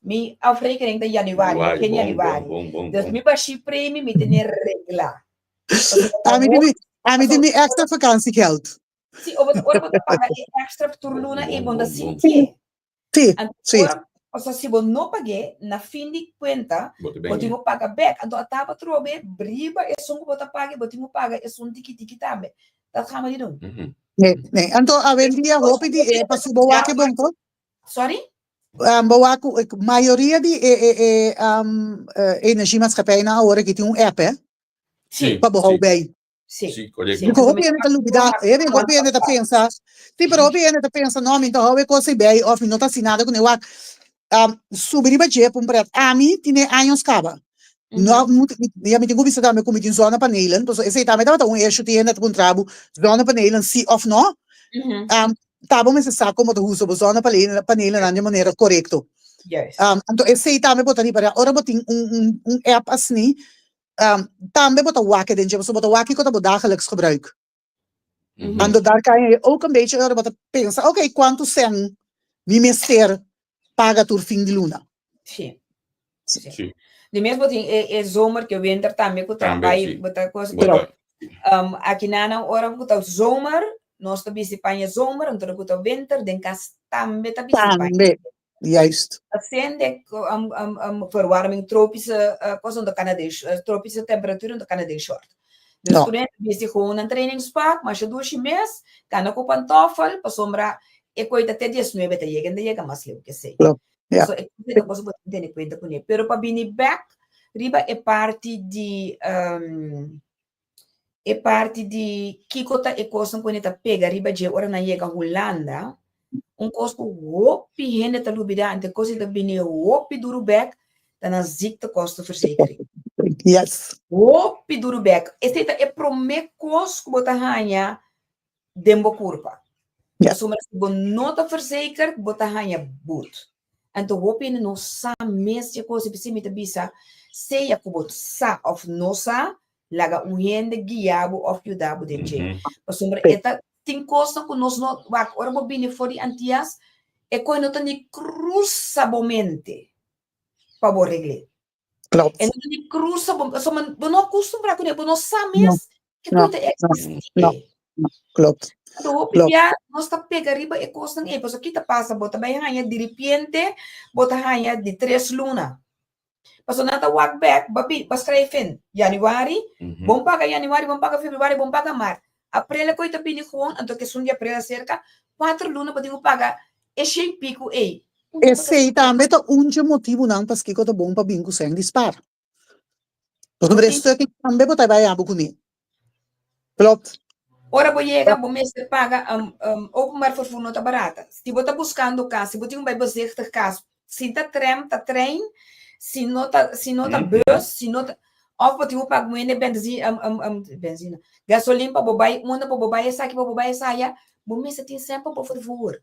mi afrekening ta januari, Januari, begin bon, bon, januari. bon, bon, Dus bon. mi bashi premi mi tene regla. Pasobra Ami tin mi, ami tin mi pasobra extra vakantiegeld. Si, ora bo ta paga e extra tur luna Bon, e bon, bo ta bon, bon. sintié. Sí, Anto sí. ora, osea, si bo no pag'é, na fin di kuenta, Bo ta bo tin beng'é. ku paga bèk. Anto a taba trobe riba esun ku bo ta paga i bo tin ku paga esun tiki tiki tambe. Dat gaan we niet doen. Mhm. Nee, nee. Anto awendia hopi di e pasobra bo wak e bon toch? Sorry? Um, bo wak ku mayoria di e e e um, energiemaatschappijnan awor aki tin un app, hè? Sí, Pa bo hou sí. bij. Sí. Sí, korekto. Sí. Porque hopi hende ta lubida, hende, hopi hende ta pensa, sí, pero hopi hende ta pensa, no, mi ta hou e kos ei bij, of mi no ta hasi nada kuné. Wak, um, subi riba dje pa un pret. Ami tine años kaba. No, mi, ya mi tin ku bisa tambe ku mi tin zonnepanelen, pasobra esei tambe tabata un issue tin hende ta puntra bo, zonnepanelen sí of no? Um, ta bo mester sa kon bo ta usa bo zonnepanelen, panelennan di manera korekto. Juist. Um, anto esei tambe bo ta ripará, ora bo tin un, un, un app asni, um, tambe bo ta wak den dje, pasobra bo ta wak kiko ta bo dagelijks gebruik. Anto daar kan je ook een beetje ora bo ta pensa, oké, kuantu sèn mi mester paga tur fin di luna? Sí. Sí. Sí. Di mes bo tin e, e zomer ke winter tambe ku ta Tambe, bai, sí. bo ta kos. Bo ta- Um, aki nanan ora ku ta zomer, nos ta bisti paña zomer, anto ku ta winter, den kas tambe ta bisti paña. Tambe, juist. Sende um, um, um, verwarming tropische uh, kos onder Canadees, uh, tropische temperatuur onder Canadees short. Dus No. toen bisti gewoon een trainingspak, maar je douche mes, kan ook pantoffel, pasobra e koi ta te 19 ta yega, ta yega mas leu que sei. Klopt, ja. So, ik weet dat ik tene cuenta kuné. Pero pa bini back, riba e parti di um, e parti di kiko ta e kosnan ku hende ta pega riba dje ora nan yega Hulanda, un kos ku hopi hende ta lubidá, anto e kos ei ta bini hopi duru bèk, ta nan ziektekostenverzekering. Yes. Hopi duru bèk. Esei ta e promé kos ku bo ta haña den bo kurpa. Ja. Pasobra si bo no ta verzekerd, bo ta haña but. Anto hopi hende no sa mes dje kos ei, p'esei mi ta bisa, sea ku bo sa òf no sa, laga un hende guia bo òf yuda bo den dje. Pasobra e ta tin kosnan ku nos no wak, ora bo bini for di Antias, e kos no ta ni krusa bo mente pa bo regl'é. Klopt. E no ta ni krusa bo, pasobra bo no akustumbrá kuné, bo no sa mes ke No, kos ta no, eksistí. no. Klopt. Anto hopi Klopt. bia nos ta pega riba e kosnan ei, pasobra ki ta pasa? Bo ta bai haña diripiente, bo ta haña di tres luna. Pasobra nan ta wak bek, ba bi, ba skrijf in januari, bon paga januari, bon paga februari, bon paga mart. Aprel a koe ta bini gewoon, anto kesun di aprel a serka, kuater luna bo tin ku paga e shen piku ei. Esei tambe ta un dje motibunan paskiko ta bon pa bin ku sèn di spar. Pasobra e stuk ei tambe bo ta bai abo kuné. Klopt. Ora bo yega, bo mester paga um, um, openbaar vervoer no ta barata. Si bo ta buskando kas, si bo tin ku bai bezichtig kas, si ta tram, ta trein, si no ta, si no ta bus, si no ta, of bo tin ku paga un hende benzi, um, um, um, benzina, gasolin pa bo bai unda, pa bo bai esaki, pa bo bai esaya, bo mester tin sèn pa bo vervoer.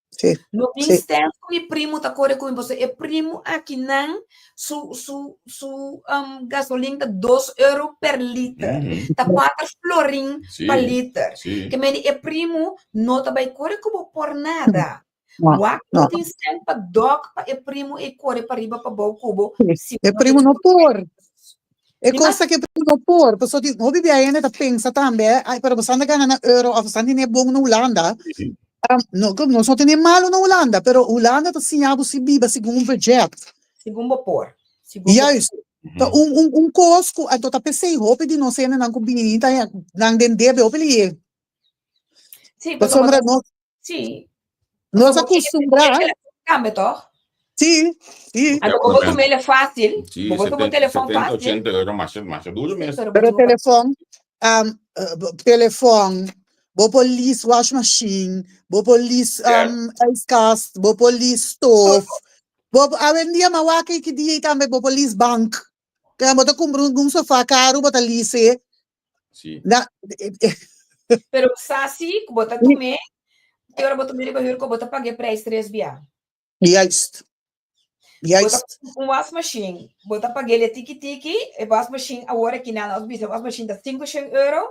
Sí. No bin Sí. stens ku mi primo ta kore ku mi pasobra e primo akinan su su su um, gasolin ta dos euro per liter. Ta kuater florin Sí. pa liter. Sí. Ke mende e primo no ta bai kore ku bo por nada. No, Wak no. no tin sèn pa dòk pa e primo ei kore pa riba pa bou ku bo. Sí. Si E bo no primo tin no por. E Mi kos mas ta ke primo no por. Pasobra tin hopi bia hende ta pensa tambe, ai, pero bo san ta gana na euro of bo san tene bon na Hulanda. Sí. No, ku nos no tene malu na Hulanda, pero Hulanda ta siña bo si biba segun un budget. Segun bo por. Segun bo Juist. Ta un, un, un kos ku, anto ta p'esei hopi di nos hendenan ku bini ta nan den debe hopi lihe. Sí, pasobra Pasobra nos, Sí. Nos akustumbrá. Tambe toch? Sí, sí. Anto bo tuma ele fácil. Sí, Bo tuma telefon 70, fácil. 80 euro mas, mas duro mes. Pero Pero telefon, um, telefon, bo por lease wasmachine, bo por lease um, ijskast, bo por lease stoof. Bo, awendia ma wak ki dia tambe bo por lease bank. Kaya bo ta kumpra un sofá karu, bo ta lease. Sí. Na, Pero sa si ku bo ta tum'é, te ora bo tum'é riba hür ku bo ta pag'é prijs tres bia. Juist. Bo ta Juist. un wasmachine, bo ta pag'é le tiki tiki, e wasmachine awor aki nan nos bisa wasmachine ta sinku shen euro,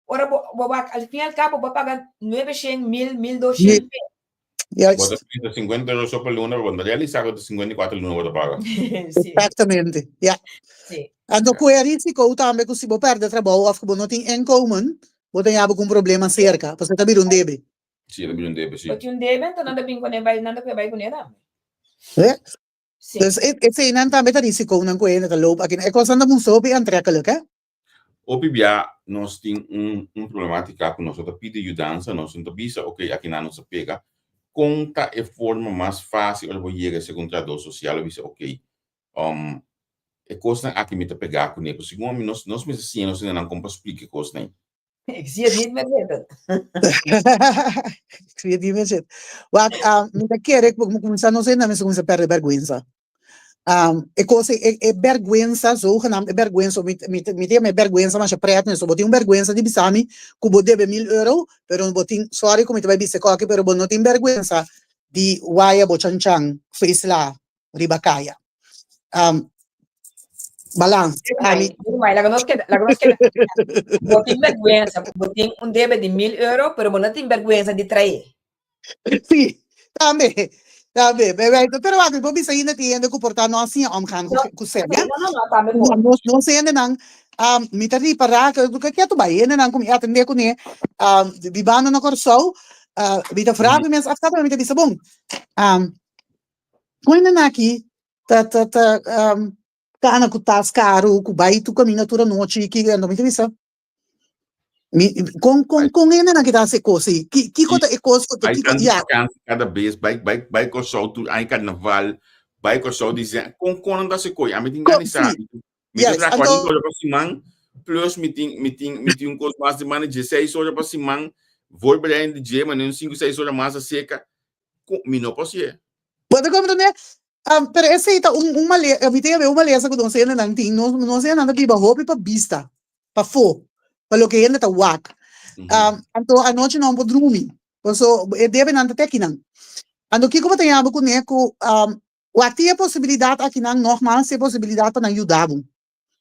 ora bo bo wak al fin al kabo bo paga nuebe shen, mil, mil dos shen. Bo ta Juist. pidi 50 euro so pa luna, bo no realisa ku ta 54 luna bo ta paga. Sí. Exactamente, ja. Sí. Anto ku e risiko tambe ku si bo pèrdè trabou òf ku bo no tin inkomen, bo ta yaba ku un problema serka, pasobra ta bira un debe. Sí, ta bira un debe, sí. Bo tin un debe, anto nan ta bin kuné bai, nan ta kue bai kuné tambe. Eh? Sí. Dus e, eseinan tambe ta risikonan ku hende ta loop aki. E kosnan ta munstra hopi aantrekkelijk, hè? Hopi bia nos tin un un problematica cu nos no ta pidi yudansa, nos no ta bisa ok aki nan nos a pega. Kon ta e forma mas fásil ora bo yega segun trahadó sosial bo bisa ok, um, e kosnan aki mi ta pegá kuné, pasobra segun ami nos nos mester siña nos hendenan kon pa splika e kosnan ei. Ik zie het niet meer zitten. Ik zie het niet meer zitten. Wak, um, mi ta kere ku mi kuminsá nos hende mester kuminsá pèrdè bèrgwensa. Um, e kos ei, e, e bèrgwensa, zogenaamd e bèrgwensa, mi, mi, mi ta yama e bèrgwensa masha prèt mes, bo tin un bèrgwensa di bisa mi ku bo debe mil euro, pero bo tin, sorry ku mi ta bai bisa e koki, pero bo no tin bèrgwensa di waya bo chanchan feesla riba kaya. Um, balans. Ami. Mai, laga nos keda, laga nos keda. Bo tin vergüenza, bo tin un debe di mil euro, pero bo no tin vergüenza di trae. Sí, tambe, tambe. Pero wak, bo bisa ainda tin hende ku por ta no a siña omgaan ku, ku sèn, No, no, no, tambe por. No, nos hendenan, um, mi ta ripará ku ketu bai hendenan ku mi atendé kuné, um, bibando na Kòrsou, uh, mi ta vraag mi mes af kaba mi ta bisa bon, um, Kon hende aki ta ta ta um, kana ku tas karu, ku bai tur kaminda tur anochi, ki anto mi ta bisa, mi kon kon kon hende aki ta hasi e kos ei? Ki kiko ta e kos ku Bai kiko tantu ya. vakansi kada bes, bai bai bai Kòrsou tur aña karnaval, bai Kòrsou dizem, kon kon nan ta hasi kos? Ami tin Kon gana di si, sabi. Mi ta yes, traha anto 40 ora pa siman, plus mi tin mi tin mi tin un kos mas di manda 16 ora pa siman, voorbereiding di dje, manda un 5 6 ora mas aserka. Ku mi no por sié. Bo ta comprende? Um, pero esei ta un, un male, mi ta yama un malesa ku nos hendenan tin. Nos, nos hendenan ta biba hopi pa bista, pafó, pa loke hende ta wak. Um, anto anochi nan por drumi, paso e debenan ta te akinan. Anto kiko bo ta yama kuné ku um, wak tin e posibilidat akinan, nogmaals, e posibilidat pa nan yuda bo.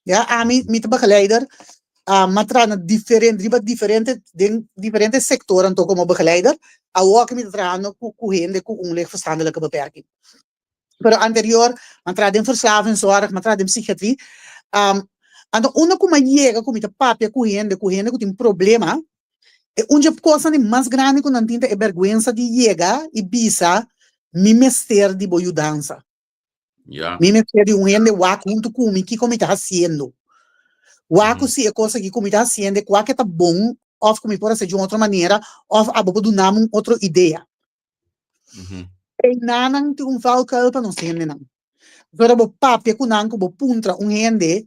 Ya, ami, mi ta begeleider, uh, m'a traha na diferente, riba diferente, den diferente sector anto como begeleider. Awor aki mi ta trahando cu, cu hende cu un licht verstandelijke beperking. Pero anterior, m'a traha den verslavingszorg, m'a traha den psychiatrie. Um, anto unda cu m'a yega cu mi ta papia cu hende, cu hende cu tin problema, e un dje cosnan di mas grandi cu nan tin ta e berguensa di yega y bisa, mi mester di bo yudansa. Ja. Mi mester di un hende wak huntu ku mi kiko mi ta hasiendo. Wak ku si e kos aki ku mi ta hasiendo kua ke ta bon òf ku mi por hasi di un otro manera òf abo por duna mi un otro idea. Einanan tin un valkuil pa nos hendenan. Ora bo papia ku nan ku bo puntra un hende,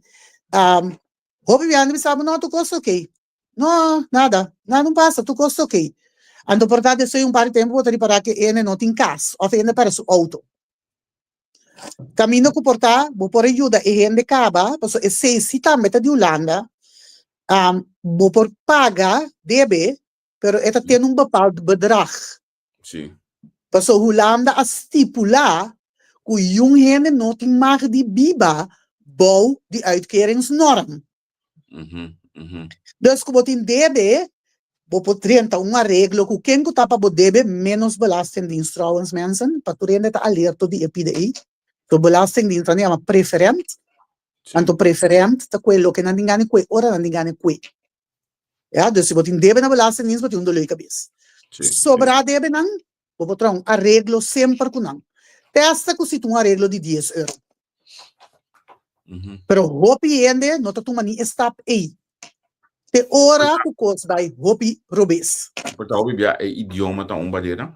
hopi biaha nan bisa bo no tur kos oké. No, nada. Nada no pasa, tur kos ta oké. Anto por ta despues un par di tempu bo ta ripará ku e hende no tin kas òf e hende pèrdè su outo. Kaminda ku por ta, bo por a yuda e hende kaba, pasobra esei si tambe ta di Hulanda, bo por paga debe, pero e ta tene un bepaald bedrag. Sí. Pasobra Hulanda a stipulá ku yun hende no tin mag di biba bou di uitkeringsnorm. Dus ku bo tin debe, bo por drenta un areglo ku ken ku ta pa bo debe ménos belastingdienst trouwens mensen, pa tur hende ta alerto di e pida ei. So belastingdienst nan yama preferent, anto preferent ta kue loke nan tin gana kue ora nan tin gana kue. Ya, dus si bo tin debe na belastingdienst bo tin un dolor di kabes. Sobrá debenan, bo por traha un areglo semper ku nan. Te hasta ku si ta un areglo di dies euro. Pero hopi hende no ta tuma ni e stap ei. Te ora ku kos bai hopi robes. Por ta hopi bia e idioma ta un barera?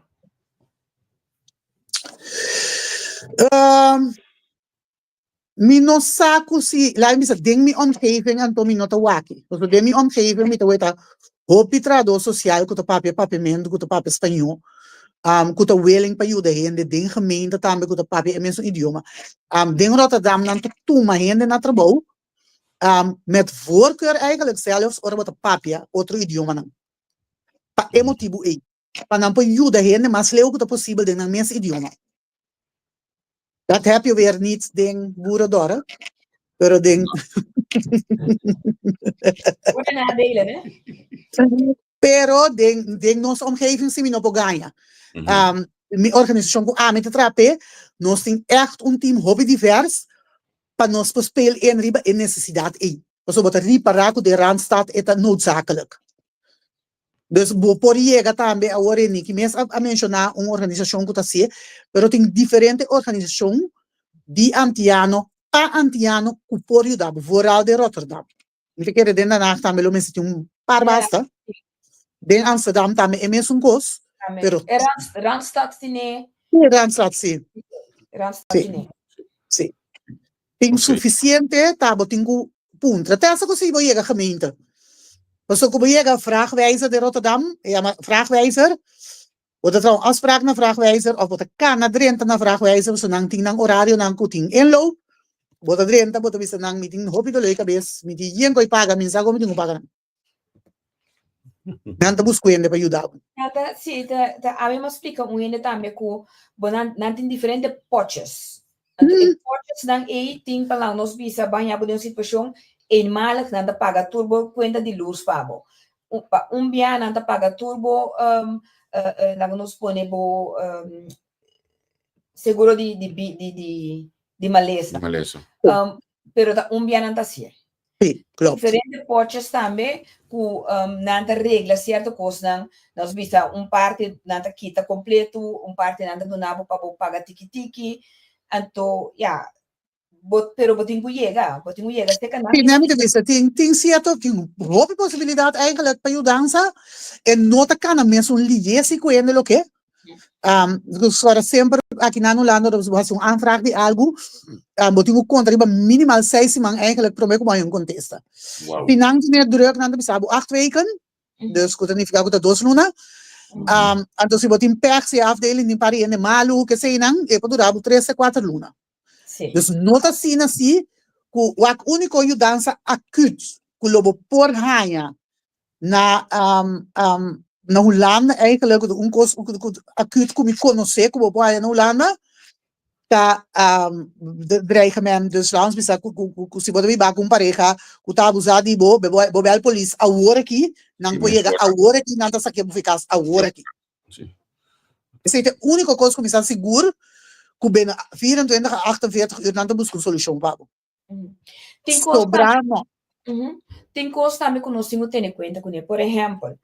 Mi no sa ku si, laat mi bisa, den mi omgeving anto mi no ta wak-e. Pasobra den mi omgeving mi ta weta hopi trahadó sosial ku ta papia papiamentu, ku ta papia spañó, ku ta willing pa yuda hende den gemeente tambe ku ta papia e mesun idioma. Den Rotterdam nan ta tuma hende na trabou met voorkeur eigenlijk zelfs ora bo ta papia otro idiomanan. Pa e motibu ei, pa nan por yuda hende mas leu ku ta posibel den nan mes idioma. Dat heb je weer niet den boerendorp, pero den. Voor en nadelen, hè? Pero den, den nos omgeving si mi no por gaña. Um, mi organisashon ku ami ta traha p'e, nos tin ègt un team hopi divers pa nos por speel in riba e nesesidat ei. Pasobra bo ta ripará ku den Randstad e ta noodzakelijk. Dus bo por yega tambe awor e Niki mes a menshoná un organisashon ku ta hasié, pero tin diferente organisashon di antiano pa antiano ku por yuda bo, vooral den Rotterdam. Mi ta kere den Den Haag tambe lo mester tin un par basta. Den Amsterdam tambe e mesun kos. Pero E Randstad tine. Sí, Randstad sí. Randstad Sí. tine. Sí. Tin sufisiente ta bo tin ku puntra. Te hasta ku si bo yega gemeente. Pasobra ku bo yega vraagwijzer den Rotterdam, e yama vraagwijzer, bo ta traha un afspraak na vraagwijzer of bo ta kana drenta na vraagwijzer pasobra nan tin nan orarionan ku tin inloop. Bo ta drenta, bo ta bisa nan mi tin hopi dolor di kabes, mi tin yen ku a paga, mi no sa kon mi tin ku paga nan. Nan ta busca hende pa yuda bo. Ja, ta, sí, ta, ta, a mi mas splika un hende tambe ku bo nan, nan tin diferente potjes. Anto e potjes nan ei tin pa nan nos bisa baña bo den un situashon eenmalig nan ta paga tur bo kuenta di lus pa bo. Un, pa un bia nan ta paga tur bo um, uh, uh, laga nos pone bo um, seguro di, di, di, di, di, di malesa. Di malesa. Um, pero ta un bia nan ta hasié. Sí, klopt. Diferente potjes tambe ku um, nan ta regla sierto kosnan. Nos bisa un parti nan ta kita kompleto, un parti nan ta duna bo pa bo paga tiki tiki. Anto, ya, bo, pero bo tin ku yega, bo tin ku yega serka nan. Sí, mi ta bisa, tin, tin sierto, tin hopi posibilidat eigenlijk pa yudansa. E no ta kana mesun liye si ku hende loke. Um, dus ora semper aki na Hulanda, ora bo hasi un aanvraag di algu, um, bo tin ku konta riba minimal seis siman eigenlijk promé ku bo haña un kontesta. Wow. Si nan tin e druk, nan ta bisa bo acht weken, dus ku ta nifiká ku ta dos luna. Um, anto si bo tin pèg, si e afdeling tin par di hende malu, keseinan, e por dura bo tres te kuater luna. Sí. Dus no ta asina si ku wak úniko yudansa akut ku lo bo por haña na na Hulanda eigenlijk ku un kos ku akut ku mi konosé ku bo por haña na Hulanda ta dreigement. Dus laat ons bisa ku ku si bo ta biba ku un pareha ku ta abusá di bo, bo bel polis awor aki, nan por yega awor aki, nan ta sakia bo for kas awor aki. Esei ta e úniko kos ku mi sa sigur ku binnen 24 a 48 uur nan ta buska un solushon pa bo. Tin kos Sobrá no. Tin kos tambe ku nos tin ku tene kuenta kuné. Por ehèmpel,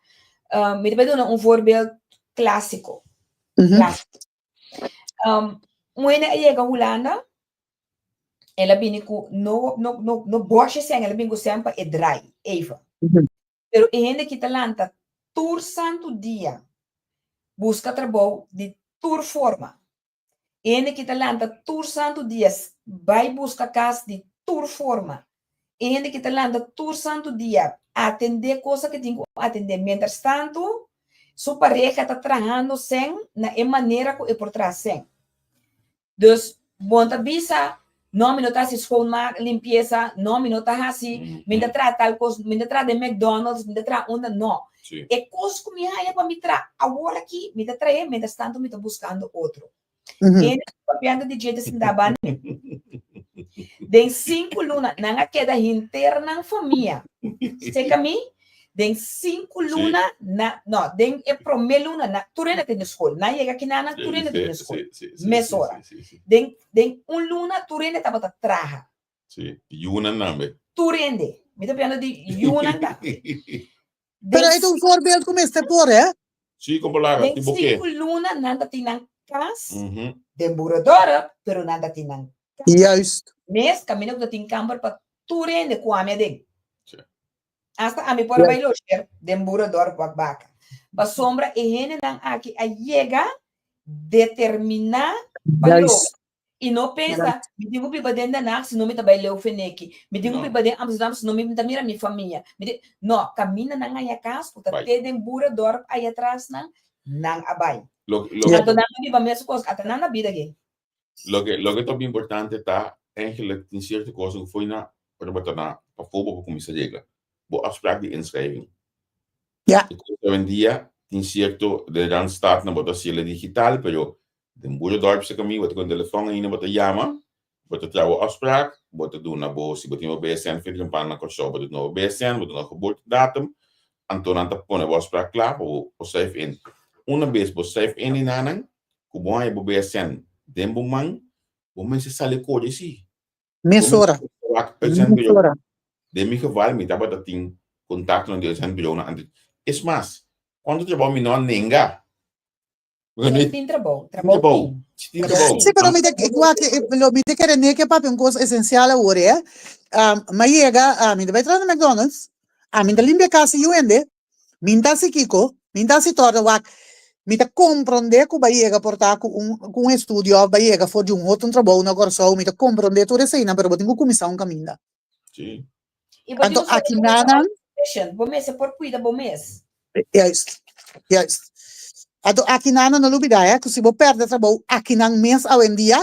mi ta bai duna un voorbeeld klásiko. Klásiko. Un hende a yega Hulanda, el a bini ku no no no no bòshe sèn, el a bini ku sèn pa e drai even. Pero e hende ki ta lanta tur santu dia buska trabou di tur forma. E hende ki ta lanta tur santu dia bai buska kas di tur forma. E hende ki ta lanta tur santu dia atendé kosa ku tin ku atendé. Mientrastantu su pareha ta trahando sèn na e manera ku e por traha sèn. Dus bo no ta bisa, no mi no ta hasi schoonmaak, limpiesa, no mi no ta hasi, mi ta traha tal kos, mi ta traha den McDonald's, mi ta traha unda, no. E kos ku mi haña pa mi traha awor aki, mi ta trahe, mientrastanto mi ta buskando otro. Hende ku papiando di dje ta sinta banda mi. Den sinku luna nan a keda henter nan famia seka mi, Den sinku luna na, no, den e promé luna na tur hende tene skol. Nan yega kina nan tur hende tene skol. Mesora. Den den un luna tur hende tabata traha. Sí, yunan tambe. Tur hende. Mi ta piando di yunan tambe. Pero e ta un voorbeeld ku mester por, hè? Sí, kon por laga, Den tin bo ke. sinku luna nan ta tin nan kas den Boeredorp, pero nan ta tin nan kas. Juist. Mes kaminda ku ta tin kamber pa tur hende ku ami aden. Sí. Asta ami por a bai loger den Boeredorp wak baka. Pasobra e hendenan aki a yega determiná pa logra. I no pensa, mi tin ku biba den Den Haag, sino mi ta bai leu feneki. Mi tin ku biba den Amsterdam, sino mi ta mira mi famia. Mi tin, no, kaminda nan haña kas ku ta te den Boeredorp aya tras nan, nan a bai. Anto nan a biba mes kos, ata nan na bida aki. Loke, loke ta importante ta, eigenlijk tin cierto cosnan cu fo'i na, ora bo ta na pafó bo por cuminsa regla. Bo afspraak di inschrijving. Ja. E cos awendia tin cierto, den Randstad nan bo ta haciele digital, pero den Boeredorp se cami bo ta con telefon ainda bo ta yama, bo ta traha bo afspraak, bo ta duna bo, si bo tin bo BSN for di un pan na Kòrsou, bo ta duna bo BSN, bo ta duna geboortedatum, anto nan ta pone bo afspraak kla pa bo por schrijf in. Una bes bo schrijf in di nanan, ku bo haña bo BSN den bo man, bo mester sali kore si. Mesora. Mesora. Den mi geval mi tabata tin kontaktonan di uitzendbureaunan antes. Es mas, kuantu trabou mi no a nenga. Tin trabou, trabou tin. Tin trabou. Sí, pero mi ta wak, lo mi ta kere neke papia un kos esensial awor, eh. Mi a yega, mi ta bai traha na McDonald's, ami ta limpia kas di yu hende, mi ta hasi kiko, mi ta hasi torta, wak. Mi ta komprondé ku bo a yega por ta ku un ku un estudio òf bo a yega for di un otro trabou na Kòrsou, mi ta komprondé tur eseinan, pero bo tin ku kuminsá un kaminda. Sí. I bo tin Anto ku aki sòru na nan. self-sufficient, bo mester por kuida bo mes. Juist, juist. Anto aki na nan no lubidá, hè, ku si bo pèrdè trabou aki nan mes awendia,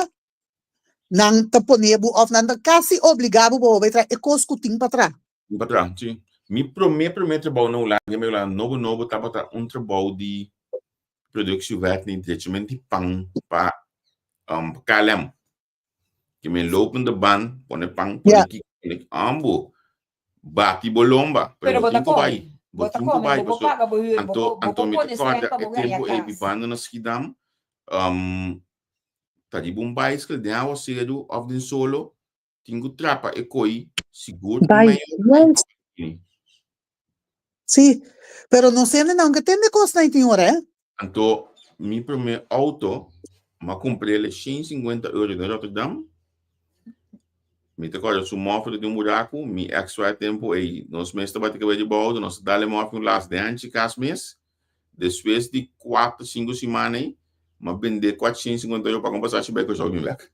nan ta pone bo òf nan ta kasi obligá bo pa bo bai traha e kos ku tin pa traha. Tin pa traha, sí. Mi promé promé trabou na Hulanda, mi Hulanda nobo nobo tabata un trabou di productiewerk di drechament di pan pa um, KLM. Ke men lopende band, pone pan, pone Ja. kiko, pone ambo. Bati bo lomba, pero Pero bo bo ta tin ku come. bai. Bo Bo ta tin ku come, bai, bo por paso paga bo huur, bo anto por bo anto por mi ta pone sèn kòrda pa e bo gaña tempu ei kas. bibando na Schiedam, um, ta riba un baisikl den awaseru òf den solo, Tin ku trapa e koi sigur un Bai, medio ora yes. bini. Sí, pero nos hendenan ke tende kosnan ei tin ora, eh. Anto mi promé auto m'a kumpr'el 150 euro den Rotterdam. Mi ta kòrda su mòfer di un buraku, mi ex wou e tempu ei nos mes tabata kebé riba auto, nos a dal e mòfer un las den hanchi kas mes. Despues di kuater, sinku siman ei, m'a bend'é 450 euro pa un pasashi bai Kòrsou bin bèk.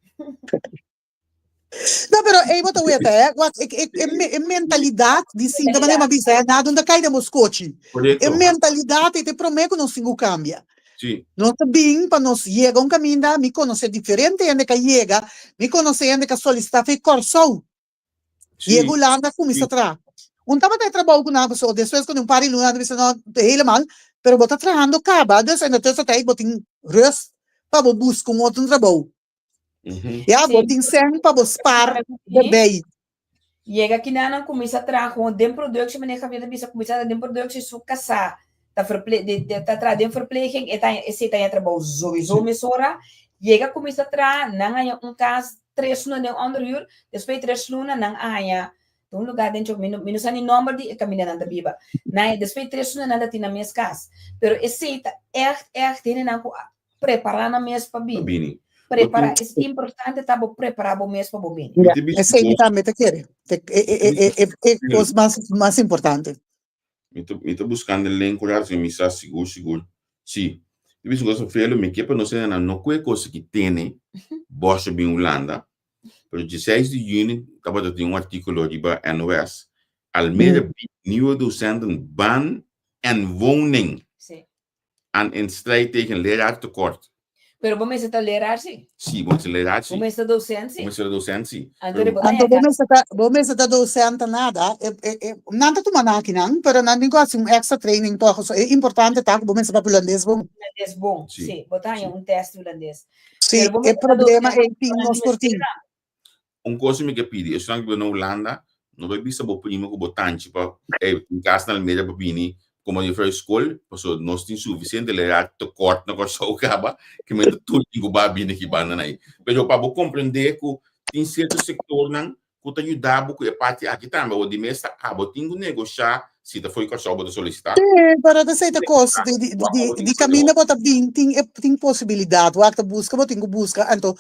No, pero ei bo ta weta, eh. Wak, e, e, e, me- e mentalidad di sinta manera m'a bisa, eh, nada ta kai den bo skochi. E Correcto. mentalidad ei ta e promé ku nos tin ku kambia. Sí. Nos ta bin pa nos yega un kaminda, mi konosé diferente hende ka yega, mi konosé hende ka solisitá for Kòrsou. Sí. Yega Hulanda kuminsá Sí. traha. Un tabata e trabou ku nan pasobra despues ku un par di luna nan ta bisa no helemaal, pero bo ta trahando kaba, dus en de tussentijd bo tin rust pa bo buska un otro trabou. Ya, bo tin sèn pa bo spar erbij. Yega kinan nan kuminsá traha gewoon den productie, meneer Javier ta bisa kuminsá den productie su kasá ta verple ta traha den verpleging e ta haña esei ta haña trabou sowieso mesora. Yega kuminsá traha nan haña un kas tres luna den onderhuur, despues di tres luna nan a haña un lugá den mi no mi no sa ni nòmber di e kaminda nan ta biba. Nan haña despues di tres luna nan ta tin nan mes kas. Pero esei ta ègt ègt hendenan ku a Prepará nan mes pa Pa bini. bini. Bo Prepará, tin es importante ta bo prepará bo mes pa bo bini. Mi Ya, ta bisa esei mi bo tambe ta kere. Te, e, e, mi e, ta e, e, e kos mas, mas importante. Mi ta mi ta buskando e link ku rato mi sa sigur sigur. Si. Mi bisa un kos Velo, mi ke pa nos hendenan no ku e kos aki tene bòsha bin Hulanda, pero dieseis di yüni tabata tin un artíkulo riba NOS, Almere biedt nieuwe docenten baan en woning. Sí. Aan in strijd tegen leraartekort. Pero bo mester ta leraar si. Si, bo mester leraar si. Bo mester docent si. Bo mester ta docent si. Anto bo ta Anto bo mester ta, bo mester ta docente nada. E, e, e, nan ta tuma nan akinan, pero nan tin ku hasi un extra training tòg. So, e importante ta ku bo mester papia hulandes bon. Hulandes bon, Si, si. Bo ta haña si. un test hulandes. Si, Pero bo e mester ta problema docente, ei tin nan nos por mester tin. ta. Un kos mi ke pidi, esnan ku biba na Hulanda, no bai bisa bo primo ku bo tanchi pa ey tin kas na Almere pa bini komo juffrouw skol, pasobra nos tin sufisiente leraar tekort na Kòrsou kaba, ke men ta tur tin ku ba bini aki banda nan ei. Pero pa bo komprendé ku tin sierto sektornan ku ta yuda bo ku e parti aki tambe, awor di mes ta abo tin ku negoshá si ta fo'i Kòrsou bo ta solisitá. Sí, pero ta esei ta kos di di di di kaminda bo ta bin tin e tin posibilidat, wak ta buska bo tin ku buska, anto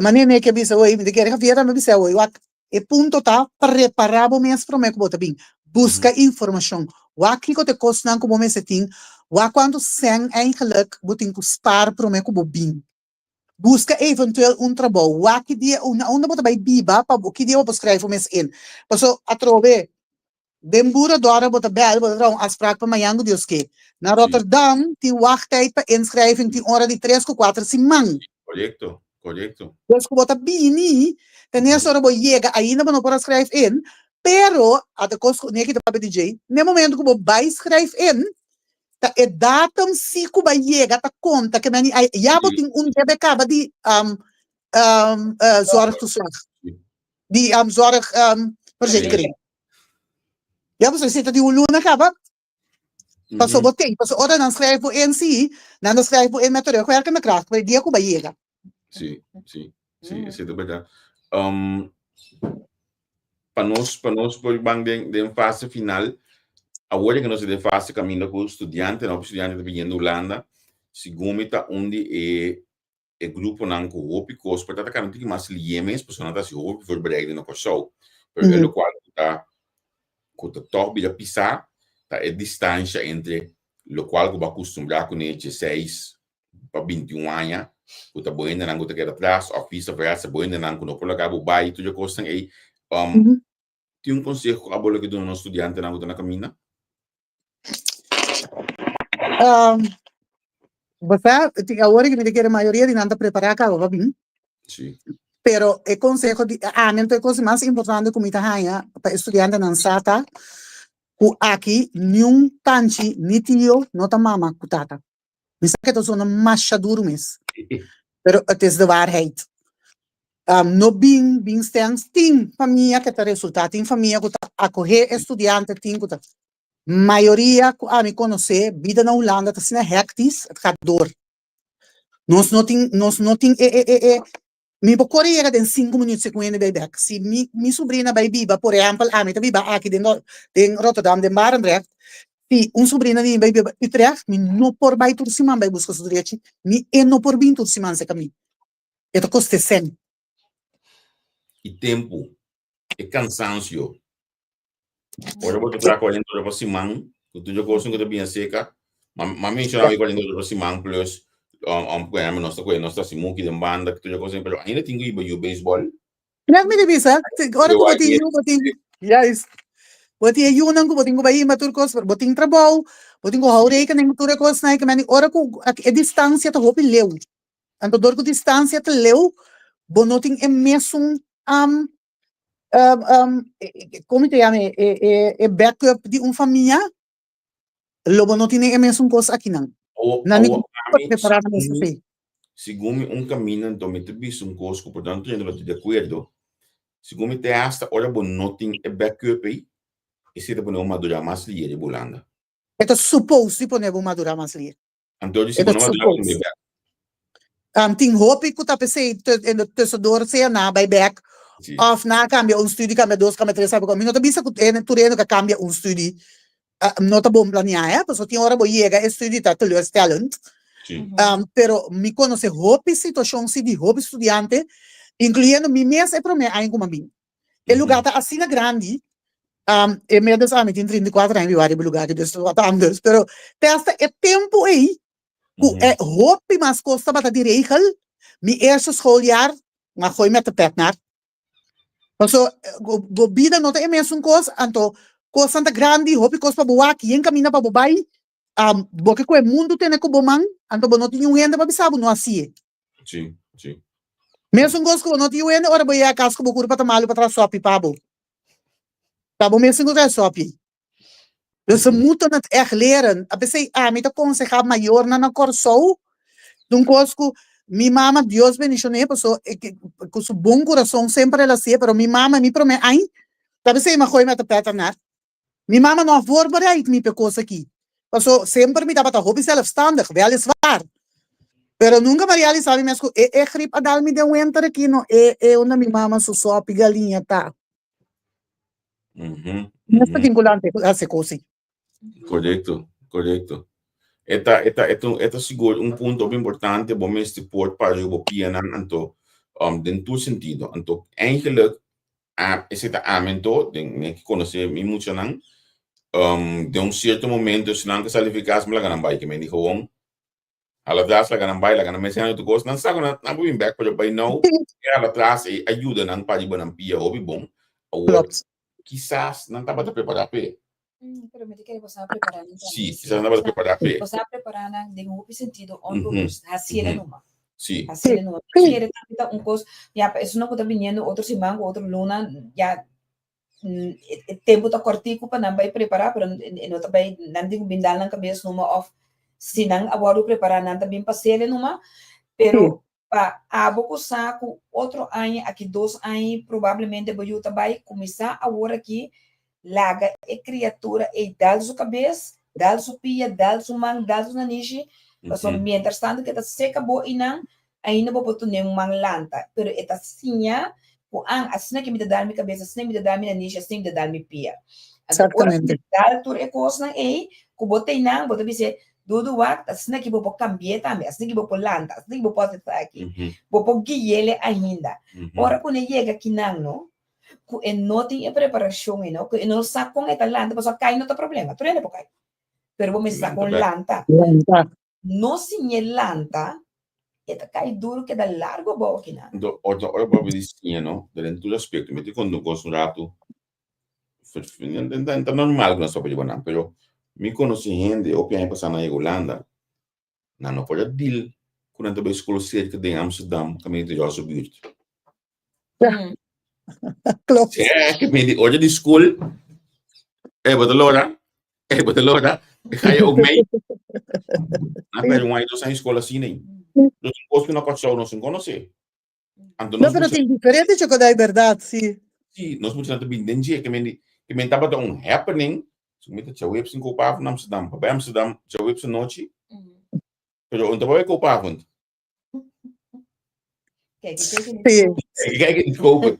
Manera mi a ke bisa hoy, mi ta kere Javier tambe bisa hoy, wak, e punto ta prepara bo mes prome ku bo ta bin. Buska informashon. Wak kiko ta e kosnan ku bo mester tin, wak kuantu sèn eigenlijk bo tin ku spar prome ku bo bin. Buska eventueel un trabou, wak ki dia, na unda bo ta bai biba pa bo, ki dia bo por skrijf bo mes in. Paso atrobe Den Boeredorp bo ta bel, bo ta traha un afspraak pa mañan ku Dios ke. Na Rotterdam tin wachttijd pa inschrijving tin ora di tres ku kuater siman. Korekto, korekto. Dus ku bo ta bini, ta nes ora bo yega ainda bo no por a schrijf in, pero a ta kos ku neki ta papia di djei, n'e momento ku bo bai schrijf in, ta e datum si ku bo a yega ta konta ke meni ai ya bo tin un debe kaba di zorgtoeslag, di zorgverzekering. Ya pasobra si ta di un luna kaba, pasobra bo tin, pasobra ora nan schrijf bo in si, nan ta schrijf bo in met terugwerkende kracht, pa e dia ku bo a yega. Si, si, si, esei ta berdad. Um, pa nos, pa nos por ban den, den fase final, awor ku nos ta den fase kaminda ku studiantenan, hopi studiante ta biniendo Hulanda, segun mi ta un di e e gruponan ku hopi kos por ta ta kambia un tiki mas lié mes pasobra nan ta hasi hopi voorbereiding na Kòrsou. Pero e lokual ku ta ku ta tòg bira pisá ta e distansha entre Lokual ku bo a kustumbrá kuné dieseis pa bintiun aña, ku ta bo hendenan ku ta keda atras òf visa versa, bo hendenan ku no por laga bo bai, tur e kosnan ei. Tin un konseho ku abo lo ke duna nos studiantenan ku ta na kaminda? Bo sa, tin awor ku mi ta kere mayoria di nan ta prepará kaba pa bin. Sí. Pero e konseho di ami anto e kos mas importante ku mi ta haña pa e studiantenan sa ta ku aki niun tanchi ni tio no ta mama ku tata. Mi sa ku e ta sona masha duru mes, pero het is de waarheid. No bin bin stens, tin famia ku ta resultá, tin famia ku ta akohé e studiante, tin ku ta. Mayoria ku ami konosé, bida na Hulanda ta asina hectisch, het gaat door. Nos no tin, nos no tin e e e e Mi por kore yega den sinku minuut si ku hende bai bek. Si mi mi subrina bai biba, por ehèmpel, ami ta biba aki den den Rotterdam, den Barendrecht, si un subrina di mi bai biba Utrecht, mi no por bai tur siman bai buska su drechi, ni e no por bin tur siman serka mi. E ta kost'é sèn. E tempu, e kansansio. Ora bo ta traha 40 ora pa siman, ku tur e kosnan ku ta bini aserka, m'a menshoná awe 40 ora pa siman plus ku nos ta kohe nos ta hasi muki den banda, tur e kosnan, pero ainda tin ku hiba yu beisbòl. Net mi ta bisa, ora ku bo tin yu, bo tin, juist, bo tin e yunan ku bo tin ku bai hiba tur kos, pero bo tin trabou, bo tin ku hou rekening ku tur e kosnan, ora ku e distansia ta hopi leu, anto dor ku distansia ta leu, bo no tin e mesun como te yama e e e backup di un famia lo bo no tene e mesun cos akinan. Nan ni por prepara nan mes esey. Segun mi un camino anto mi ta bisa un cos cu por tanto hende lo ta di acuerdo, segun mi te hasta ora bo no tin e backup ey, esey ta pone bo madura mas lier riba Hulanda. E ta supos di pone bo madura mas lier. Anto di si bo no madura ku mi bek. Tin hopi ku ta p'esei tussendoor sea nan a bai bek òf nan a kambia un studi, kambia dos, kambia tres, sabi kon. Mi no ta bisa ku tur hende ku a kambia un studi no ta bon planiá, eh, pasobra tin ora bo yega e studi ta teleurstellend. Pero mi konosé hopi situashon si di hopi studiante, inkluyendo mi mes e promé aña ku mi a bin. E lugar ta asina grandi, um, e medes ami tin 34 aña biba riba e lugar aki, dus wat anders. Pero te hasta e tempo ei, ku e hopi mas kos tabata di regel, mi eerste schooljaar, m'a gooi met de pet naar. Paso, bo bida no ta e mesun kos, anto kosnan ta grandi, hopi kos pa bo wak, yen kaminda pa bo bai, um, bo ke ku e mundu tene ku bo man, anto bo no tin niun hende pa bisa bo no hasié. Sí, sí. Mesun kos ku bo no tin yu hende ora bo yega kas ku bo kurpa ta malu pa traha sòpi pa bo. Ta bo mes tin ku traha sòpi. Dus ze moeten het echt leren. A P'esei ami ta konsehá mayornan na Kòrsou un kos ku mi mama Dios bendishon'é paso e ke ku su bon kurason semper el a hasié pero mi mama mi promé añ ta p'esei mi a gooi mi a ta pèt anar. Mi mama no a voorbereid mi p'e kos aki. Paso semper mi tabata hopi zelfstandig, weliswaar. Pero nunca mi a realisa mi mes ku e e grip a dal mi den winter aki no e e unda mi mama su sopi galiña ta. Mes ta tin ku lanta hasi kos ei. Korekto, korekto. E ta e ta e ta e ta sigur un punto hopi importante, bo mester por para riba bo pianan anto den tur sentido. Anto eigenlijk A esei ta ami anto, den mi a konosé mi muchanan, den un sierto momento esnan ku sali fi kas mi laga nan bai, ke mi di gewoon hala atras laga nan bai, laga nan mester otro kos, nan sa ku nan por bin bèk, pero by now e hala atras ei a yuda nan pa riba nan pia hopi bon, awor kisas nan tabata prepará p'e. Pero mi ta kere bo sa prepará nan tambe. Sí, kisas nan tabata prepará p'e. Bo sa prepará nan den hopi sentido onbewust, hasié numa. Sí. Hasié numa. Mi kere tambe ta un kos, ya pa esun ku ta biniendo otro siman ku otro luna, ya e tempu ta kòrtiku pa nan bai prepará, pero e no ta bai, nan tin ku bin dal nan kabes numa òf si nan a wòrdu prepará nan ta bin pas'é numa, pero Pa abo ku sa ku otro aña, aki dos aña probablemente bo yu ta bai kuminsá awor aki laga e kriatura ei dal su kabes, dal su pia, dal su man, dal su nanishi, pasobra mientras tanto ku e ta seka bo einan, ainda bo por tene un man lanta, pero e ta siña ku an asina ke mi ta dal mi kabes, asina mi ta dal mi nanishi, asina mi ta dal mi pia. Anto ora ku dal tur e kosnan ei, ku bo ta einan, bo ta bis'é, Dudu wak, asina ki bo por kambi'é tambe, asina ki bo por lanta, asina ki bo por hasi esaki. Bo por gui'é ainda. Ora ku ne yega kinan no, ku e no tin e preparashon ei no, ku e no sa kon e ta lanta, pasobra kai no ta problema, tur hende por kai. Pero bo mester sa Lanta kon bek. lanta. Lanta. No siñ'é lanta, e ta kai duru keda largu abou akinan. Anto, ora ora bo di siña, no? Den tur aspecto. Mi ta konta un kos un ratu. Ta normal ku nos papia riba nan, pero mi konosé hende hopi aña pasá na Hulanda, nan no por a deal ku nan ta bai skol serka den Amsterdam kaminda di Roze buurt. Klopt. Sí, ke mi di ora di skol, eh, bo ta lora, eh, bo ta lora, ga je ook mee? Na perde un aña, dos aña skol asina. Dus un kos ku na Kòrsou nos no konosé. Anto No, nos pero mucha tin diferente chocolate, verdad, sí. Sí, nos muchanan ta bin den dje, ke men di, ke men tabata un happening, so mi ta djaweps in koopavond na Amsterdam, pa bai Amsterdam djaweps anochi, pero un ta bai koopavond. Kijk, kijk, Sí. Kijk, kijk, kopen.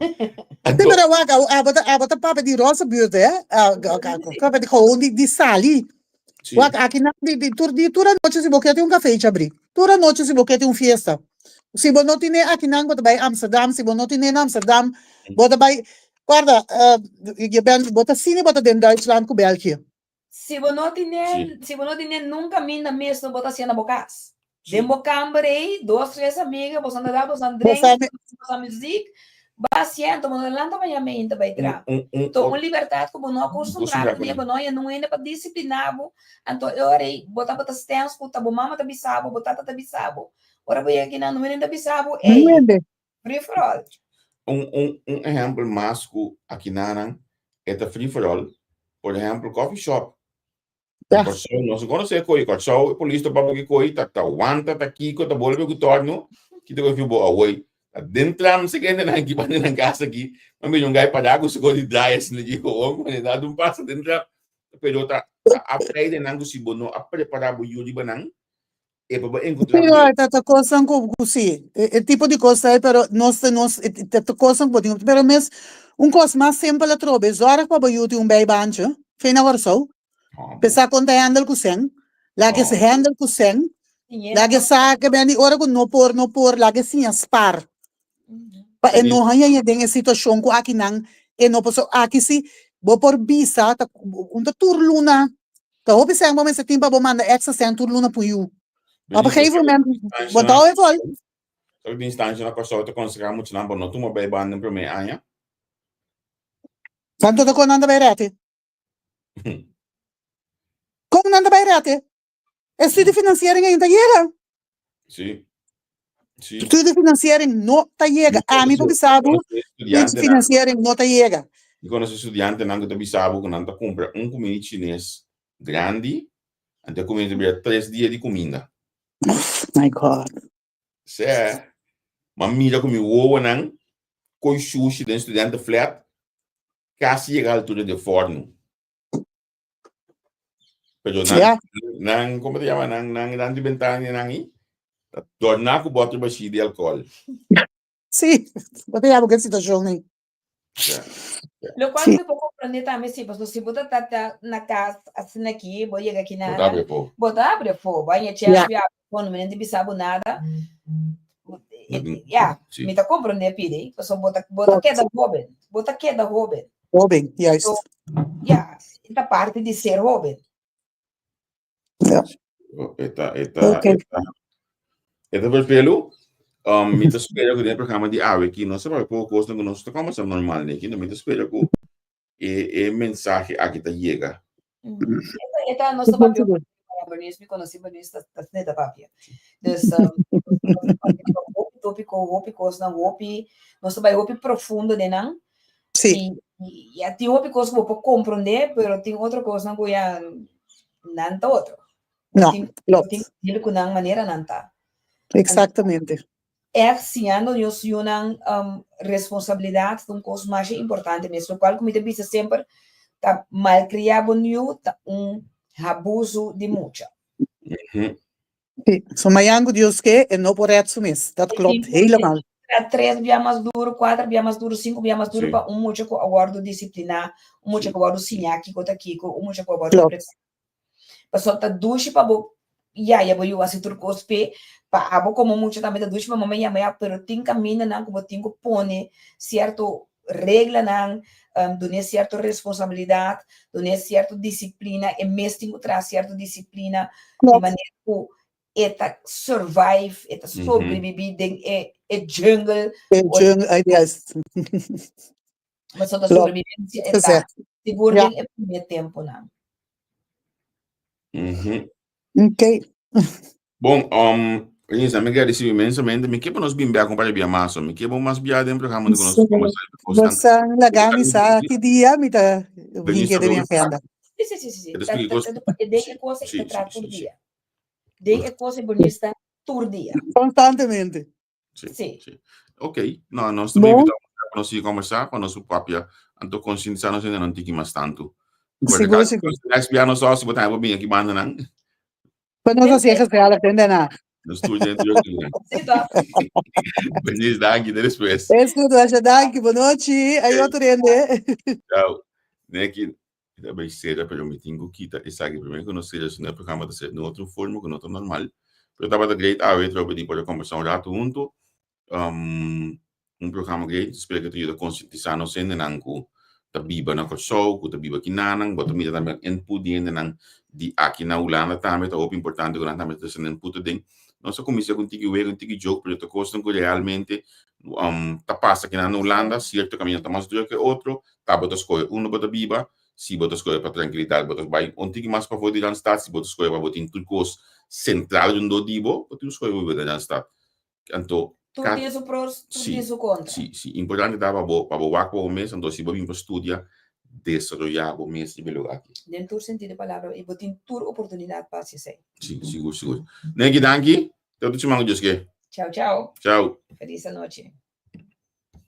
Sí, pero wak, abo ta, abo ta papia di roze buurt, hè? Ah, papia di gewoon di, di sali. Sí. Wak, aki na, di, di, tur, di, tur anochi si bo ke tin un café chabri. Tur anochi si bo ke tin un fiesta. Si bo no tine akinan, bo ta bai Amsterdam. Si bo no tine na Amsterdam, bo ta bai, guarda, eh, je bent, bo ta sini bo ta den Duitsland ku België. Si bo no tine, Sí. si bo no tine nunca minda mes no bo ta haciendo na bo cas. Sí. Den bo kamber ei, dos, tres amiga, boso anda daar, boso Bo drink, sabe, boso muziek, ba asiento, bo no lanta mañana mainta bai Un, traha. un, un, To ot- un libertad ku bo no acostumbrá Acostumbrá kuné, kuné. bo no haña nun hende pa disipliná bo, anto e ora ei bo tabata stens ku ta bo mama ta bisa bo, bo tata ta bisa bo, ora bo yega kinan nun hende ta bisa bo, nun ey, hende. free for all. Un, un, un ehempel mas ku akinanan e ta free for all, por ehempel coffee shop. Ja. Kòrsou no se konosé koi, Kòrsou e polis ta papia ki koi, ta ta wanta, ta kiko, ta bolbe ku tòrno, ki ta kofi bo awoi. Ta den tram se kende nan ki banda nan kas aki, ma mira un gai pará ku su kos di draai asina aki gewoon, wanneer dat un pasa den tram, pero ta ta afleiden nan ku si bo no a prepará bo yu riba nan, e pa bo enkontrá Sí, bo. ta ta kosnan ku ku sí, e e tipo di kos ei, pero nos nos ta ta kosnan ku bo tin, pero mes un kos mas simpel atrobe, zòrg pa bo yu tin un bijbaantje, fe na Kòrsou, P'esá kon ta handle ku sèn, laga e handle ku sèn, laga e sa ke bende ora ku no por, no por, laga e siña spar. Pa e no haña den e situashon ku akinan e no por, so aki si bo por bisa ta un ta tur luna, ta hopi sèn bo mester tin pa bo manda extra sèn tur luna pa un yu. Op een gegeven moment bo ta hou e vol. Sa di instansha na Kòrsou ta konsehá muchanan pa no tuma bijbaan den promé aña. Tantu ta kon nan ta bai rète. Kon nan ta bai rete? E studiefinanciering ainda ta yega. Sí. Sí. Studiefinanciering no ta yega. Ami por bisa bo, studiefinanciering no ta yega. Mi konosé studiantenan ku ta bisa bo ku nan ta kumpra un kuminda chines grandi, anto e kuminda ta bira tres dia di kuminda. My God. Sè, m'a mira ku mi wowonan koi shushi den studianteflat casi yega altura di e forno. Pero nan, Ja. nan, como te llama? Nan, nan, nan di bentana nan i, ta dorna ku boter bashi di alcohol. Sí, bo ta yama ku e situacion ei. Ja. Lo cual Sí. mi por comprende tambe si, pasobra si bo ta ta na cas asina aki, bo yega aki Bo ta nada, abri afó. bo ta abri afó, bo haña chance Ja. di abri afó, no menen di bisa bo nada. No tin- Ja, sí. mi ta comprende pidi, pasobra bo ta, bo ta Klopt. keda hoben, bo ta keda hoben. Hoben, juist. So, ja, ta parte di ser hoben. Ja. E ta, e ta, Oké. e ta, e ta vervelu. Um, mi ta spera ku den e programa di awe aki nos ta papia poko kosnan ku nos ta kòmbersá normal neki, no mi ta spera ku e e mensahe aki ta yega. E ta, nos ta papia Bernice, mi konosí Bernice ta ta neta papia. Dus um, nos ta papia hopi tópiko, hopi kosnan, hopi, nos ta bai hopi profundo den nan. Sí. I, i ya tin hopi kos ku bo por komprondé, pero tin otro kosnan ku ya nan ta otro. Bo No, tin, bo klopt. tin deal ku nan manera nan ta. Exactamente. Ègt siñando nos yunan um, responsabilidat ta un kos masha importante mes. Lokual ku mi ta bisa semper, ta malkriá bo niu ta un habuso di mucha. Sí, so mañan ku Dios ke, e no por rèt su mes. Dat klopt helemaal. Tres bia mas duru, kuater bia mas duru, sinku bia mas duru Sí. pa un mucha ku a wòrdu disipliná, un mucha ku a wòrdu siñá kiko ta kiko, un mucha ku a wòrdu Klopt. prepará. Pasobra ta dushi pa bo yaya bo yu hasi tur kos p'e, pa abo komo mucha tambe ta dushi pa mama yama ya, pero tin kamindanan ku bo tin ku pone sierto Reglanan, dun'é sierto responsabilidat, dun'é sierto disiplina, e mes tin ku traha sierto disiplina di manera ku e ta survive, e ta sobrebibí den e e jungle. E jungle, ai yes. Pasobra ta sobrevivencia e ta, sigur den e promé tempunan. Ok. Bon, um, Renisa, mi gradeci inmensamente. Mi ke pa nos bin bia con para bia mas. Mi ke bo mas bia den programa di nos conversa. Bosan laga mi sa ki dia mi ta hinke den mi agenda. Sí, sí, sí, sí. Den e cosa e ta traha tur dia. Den e cosa e bonista tur dia. Constantemente. Sí, sí. sí. Ok, no, nos también invitamos pa nos sigui conversa, pa nos papia, anto concientizar nos hende nan tiki mas tanto. Sigur, sigur. Next bia nos si bo tambe bin aki banda nan. Pa nos hasi gezellig den Den Haag. Nos tur den druk den. Sí, toch? Bernice, danki, te despues. Es goed, Rasha, danki, bonochi. Ayo tur hende. Ciao. Neki, ta bay sera, pero mi tin ku kita esaki primero ku nos sera, sino e programa ta ser den otro forma ku no ta normal. Pero tabata great awe trobe di por a kombersá un ratu huntu. Um, un programa great, spera ku ta yuda konsientisá nos hendenan ku ta biba na Kòrsou, ku ta biba kinanan. Bo ta mira tambe input di hendenan di aki na Hulanda tambe, ta hopi importante ku nan tambe ta trese nan input aden. Nos a kuminsá ku un tiki wega, un tiki joke, pero ta kosnan ku realmente um, ta pasa kinan na Hulanda, sierto kaminda ta mas druk ke otro, Ta bo ta skohe unda bo ta biba, si bo ta skohe pa trankilidat bo ta bai un tiki mas pafó di Randstad, si bo ta skohe pa bo tin tur kos sentral rondó di bo, bo tin ku skohe pa biba den Randstad. Anto Tur tin su pros, tur tin su kontra. Si, si. Importante ta pa bo pa bo wak pa bo mes, anto si bo bin pa studia, desaroyá bo mes riba e lugá aki. Den tur sentido di palabra i bo tin tur oportunidat pa hasi esei. Si, sigur, sigur. Neki, danki. Te otro siman ku Dios ke. Chau, chau. Chau. Felis anochi.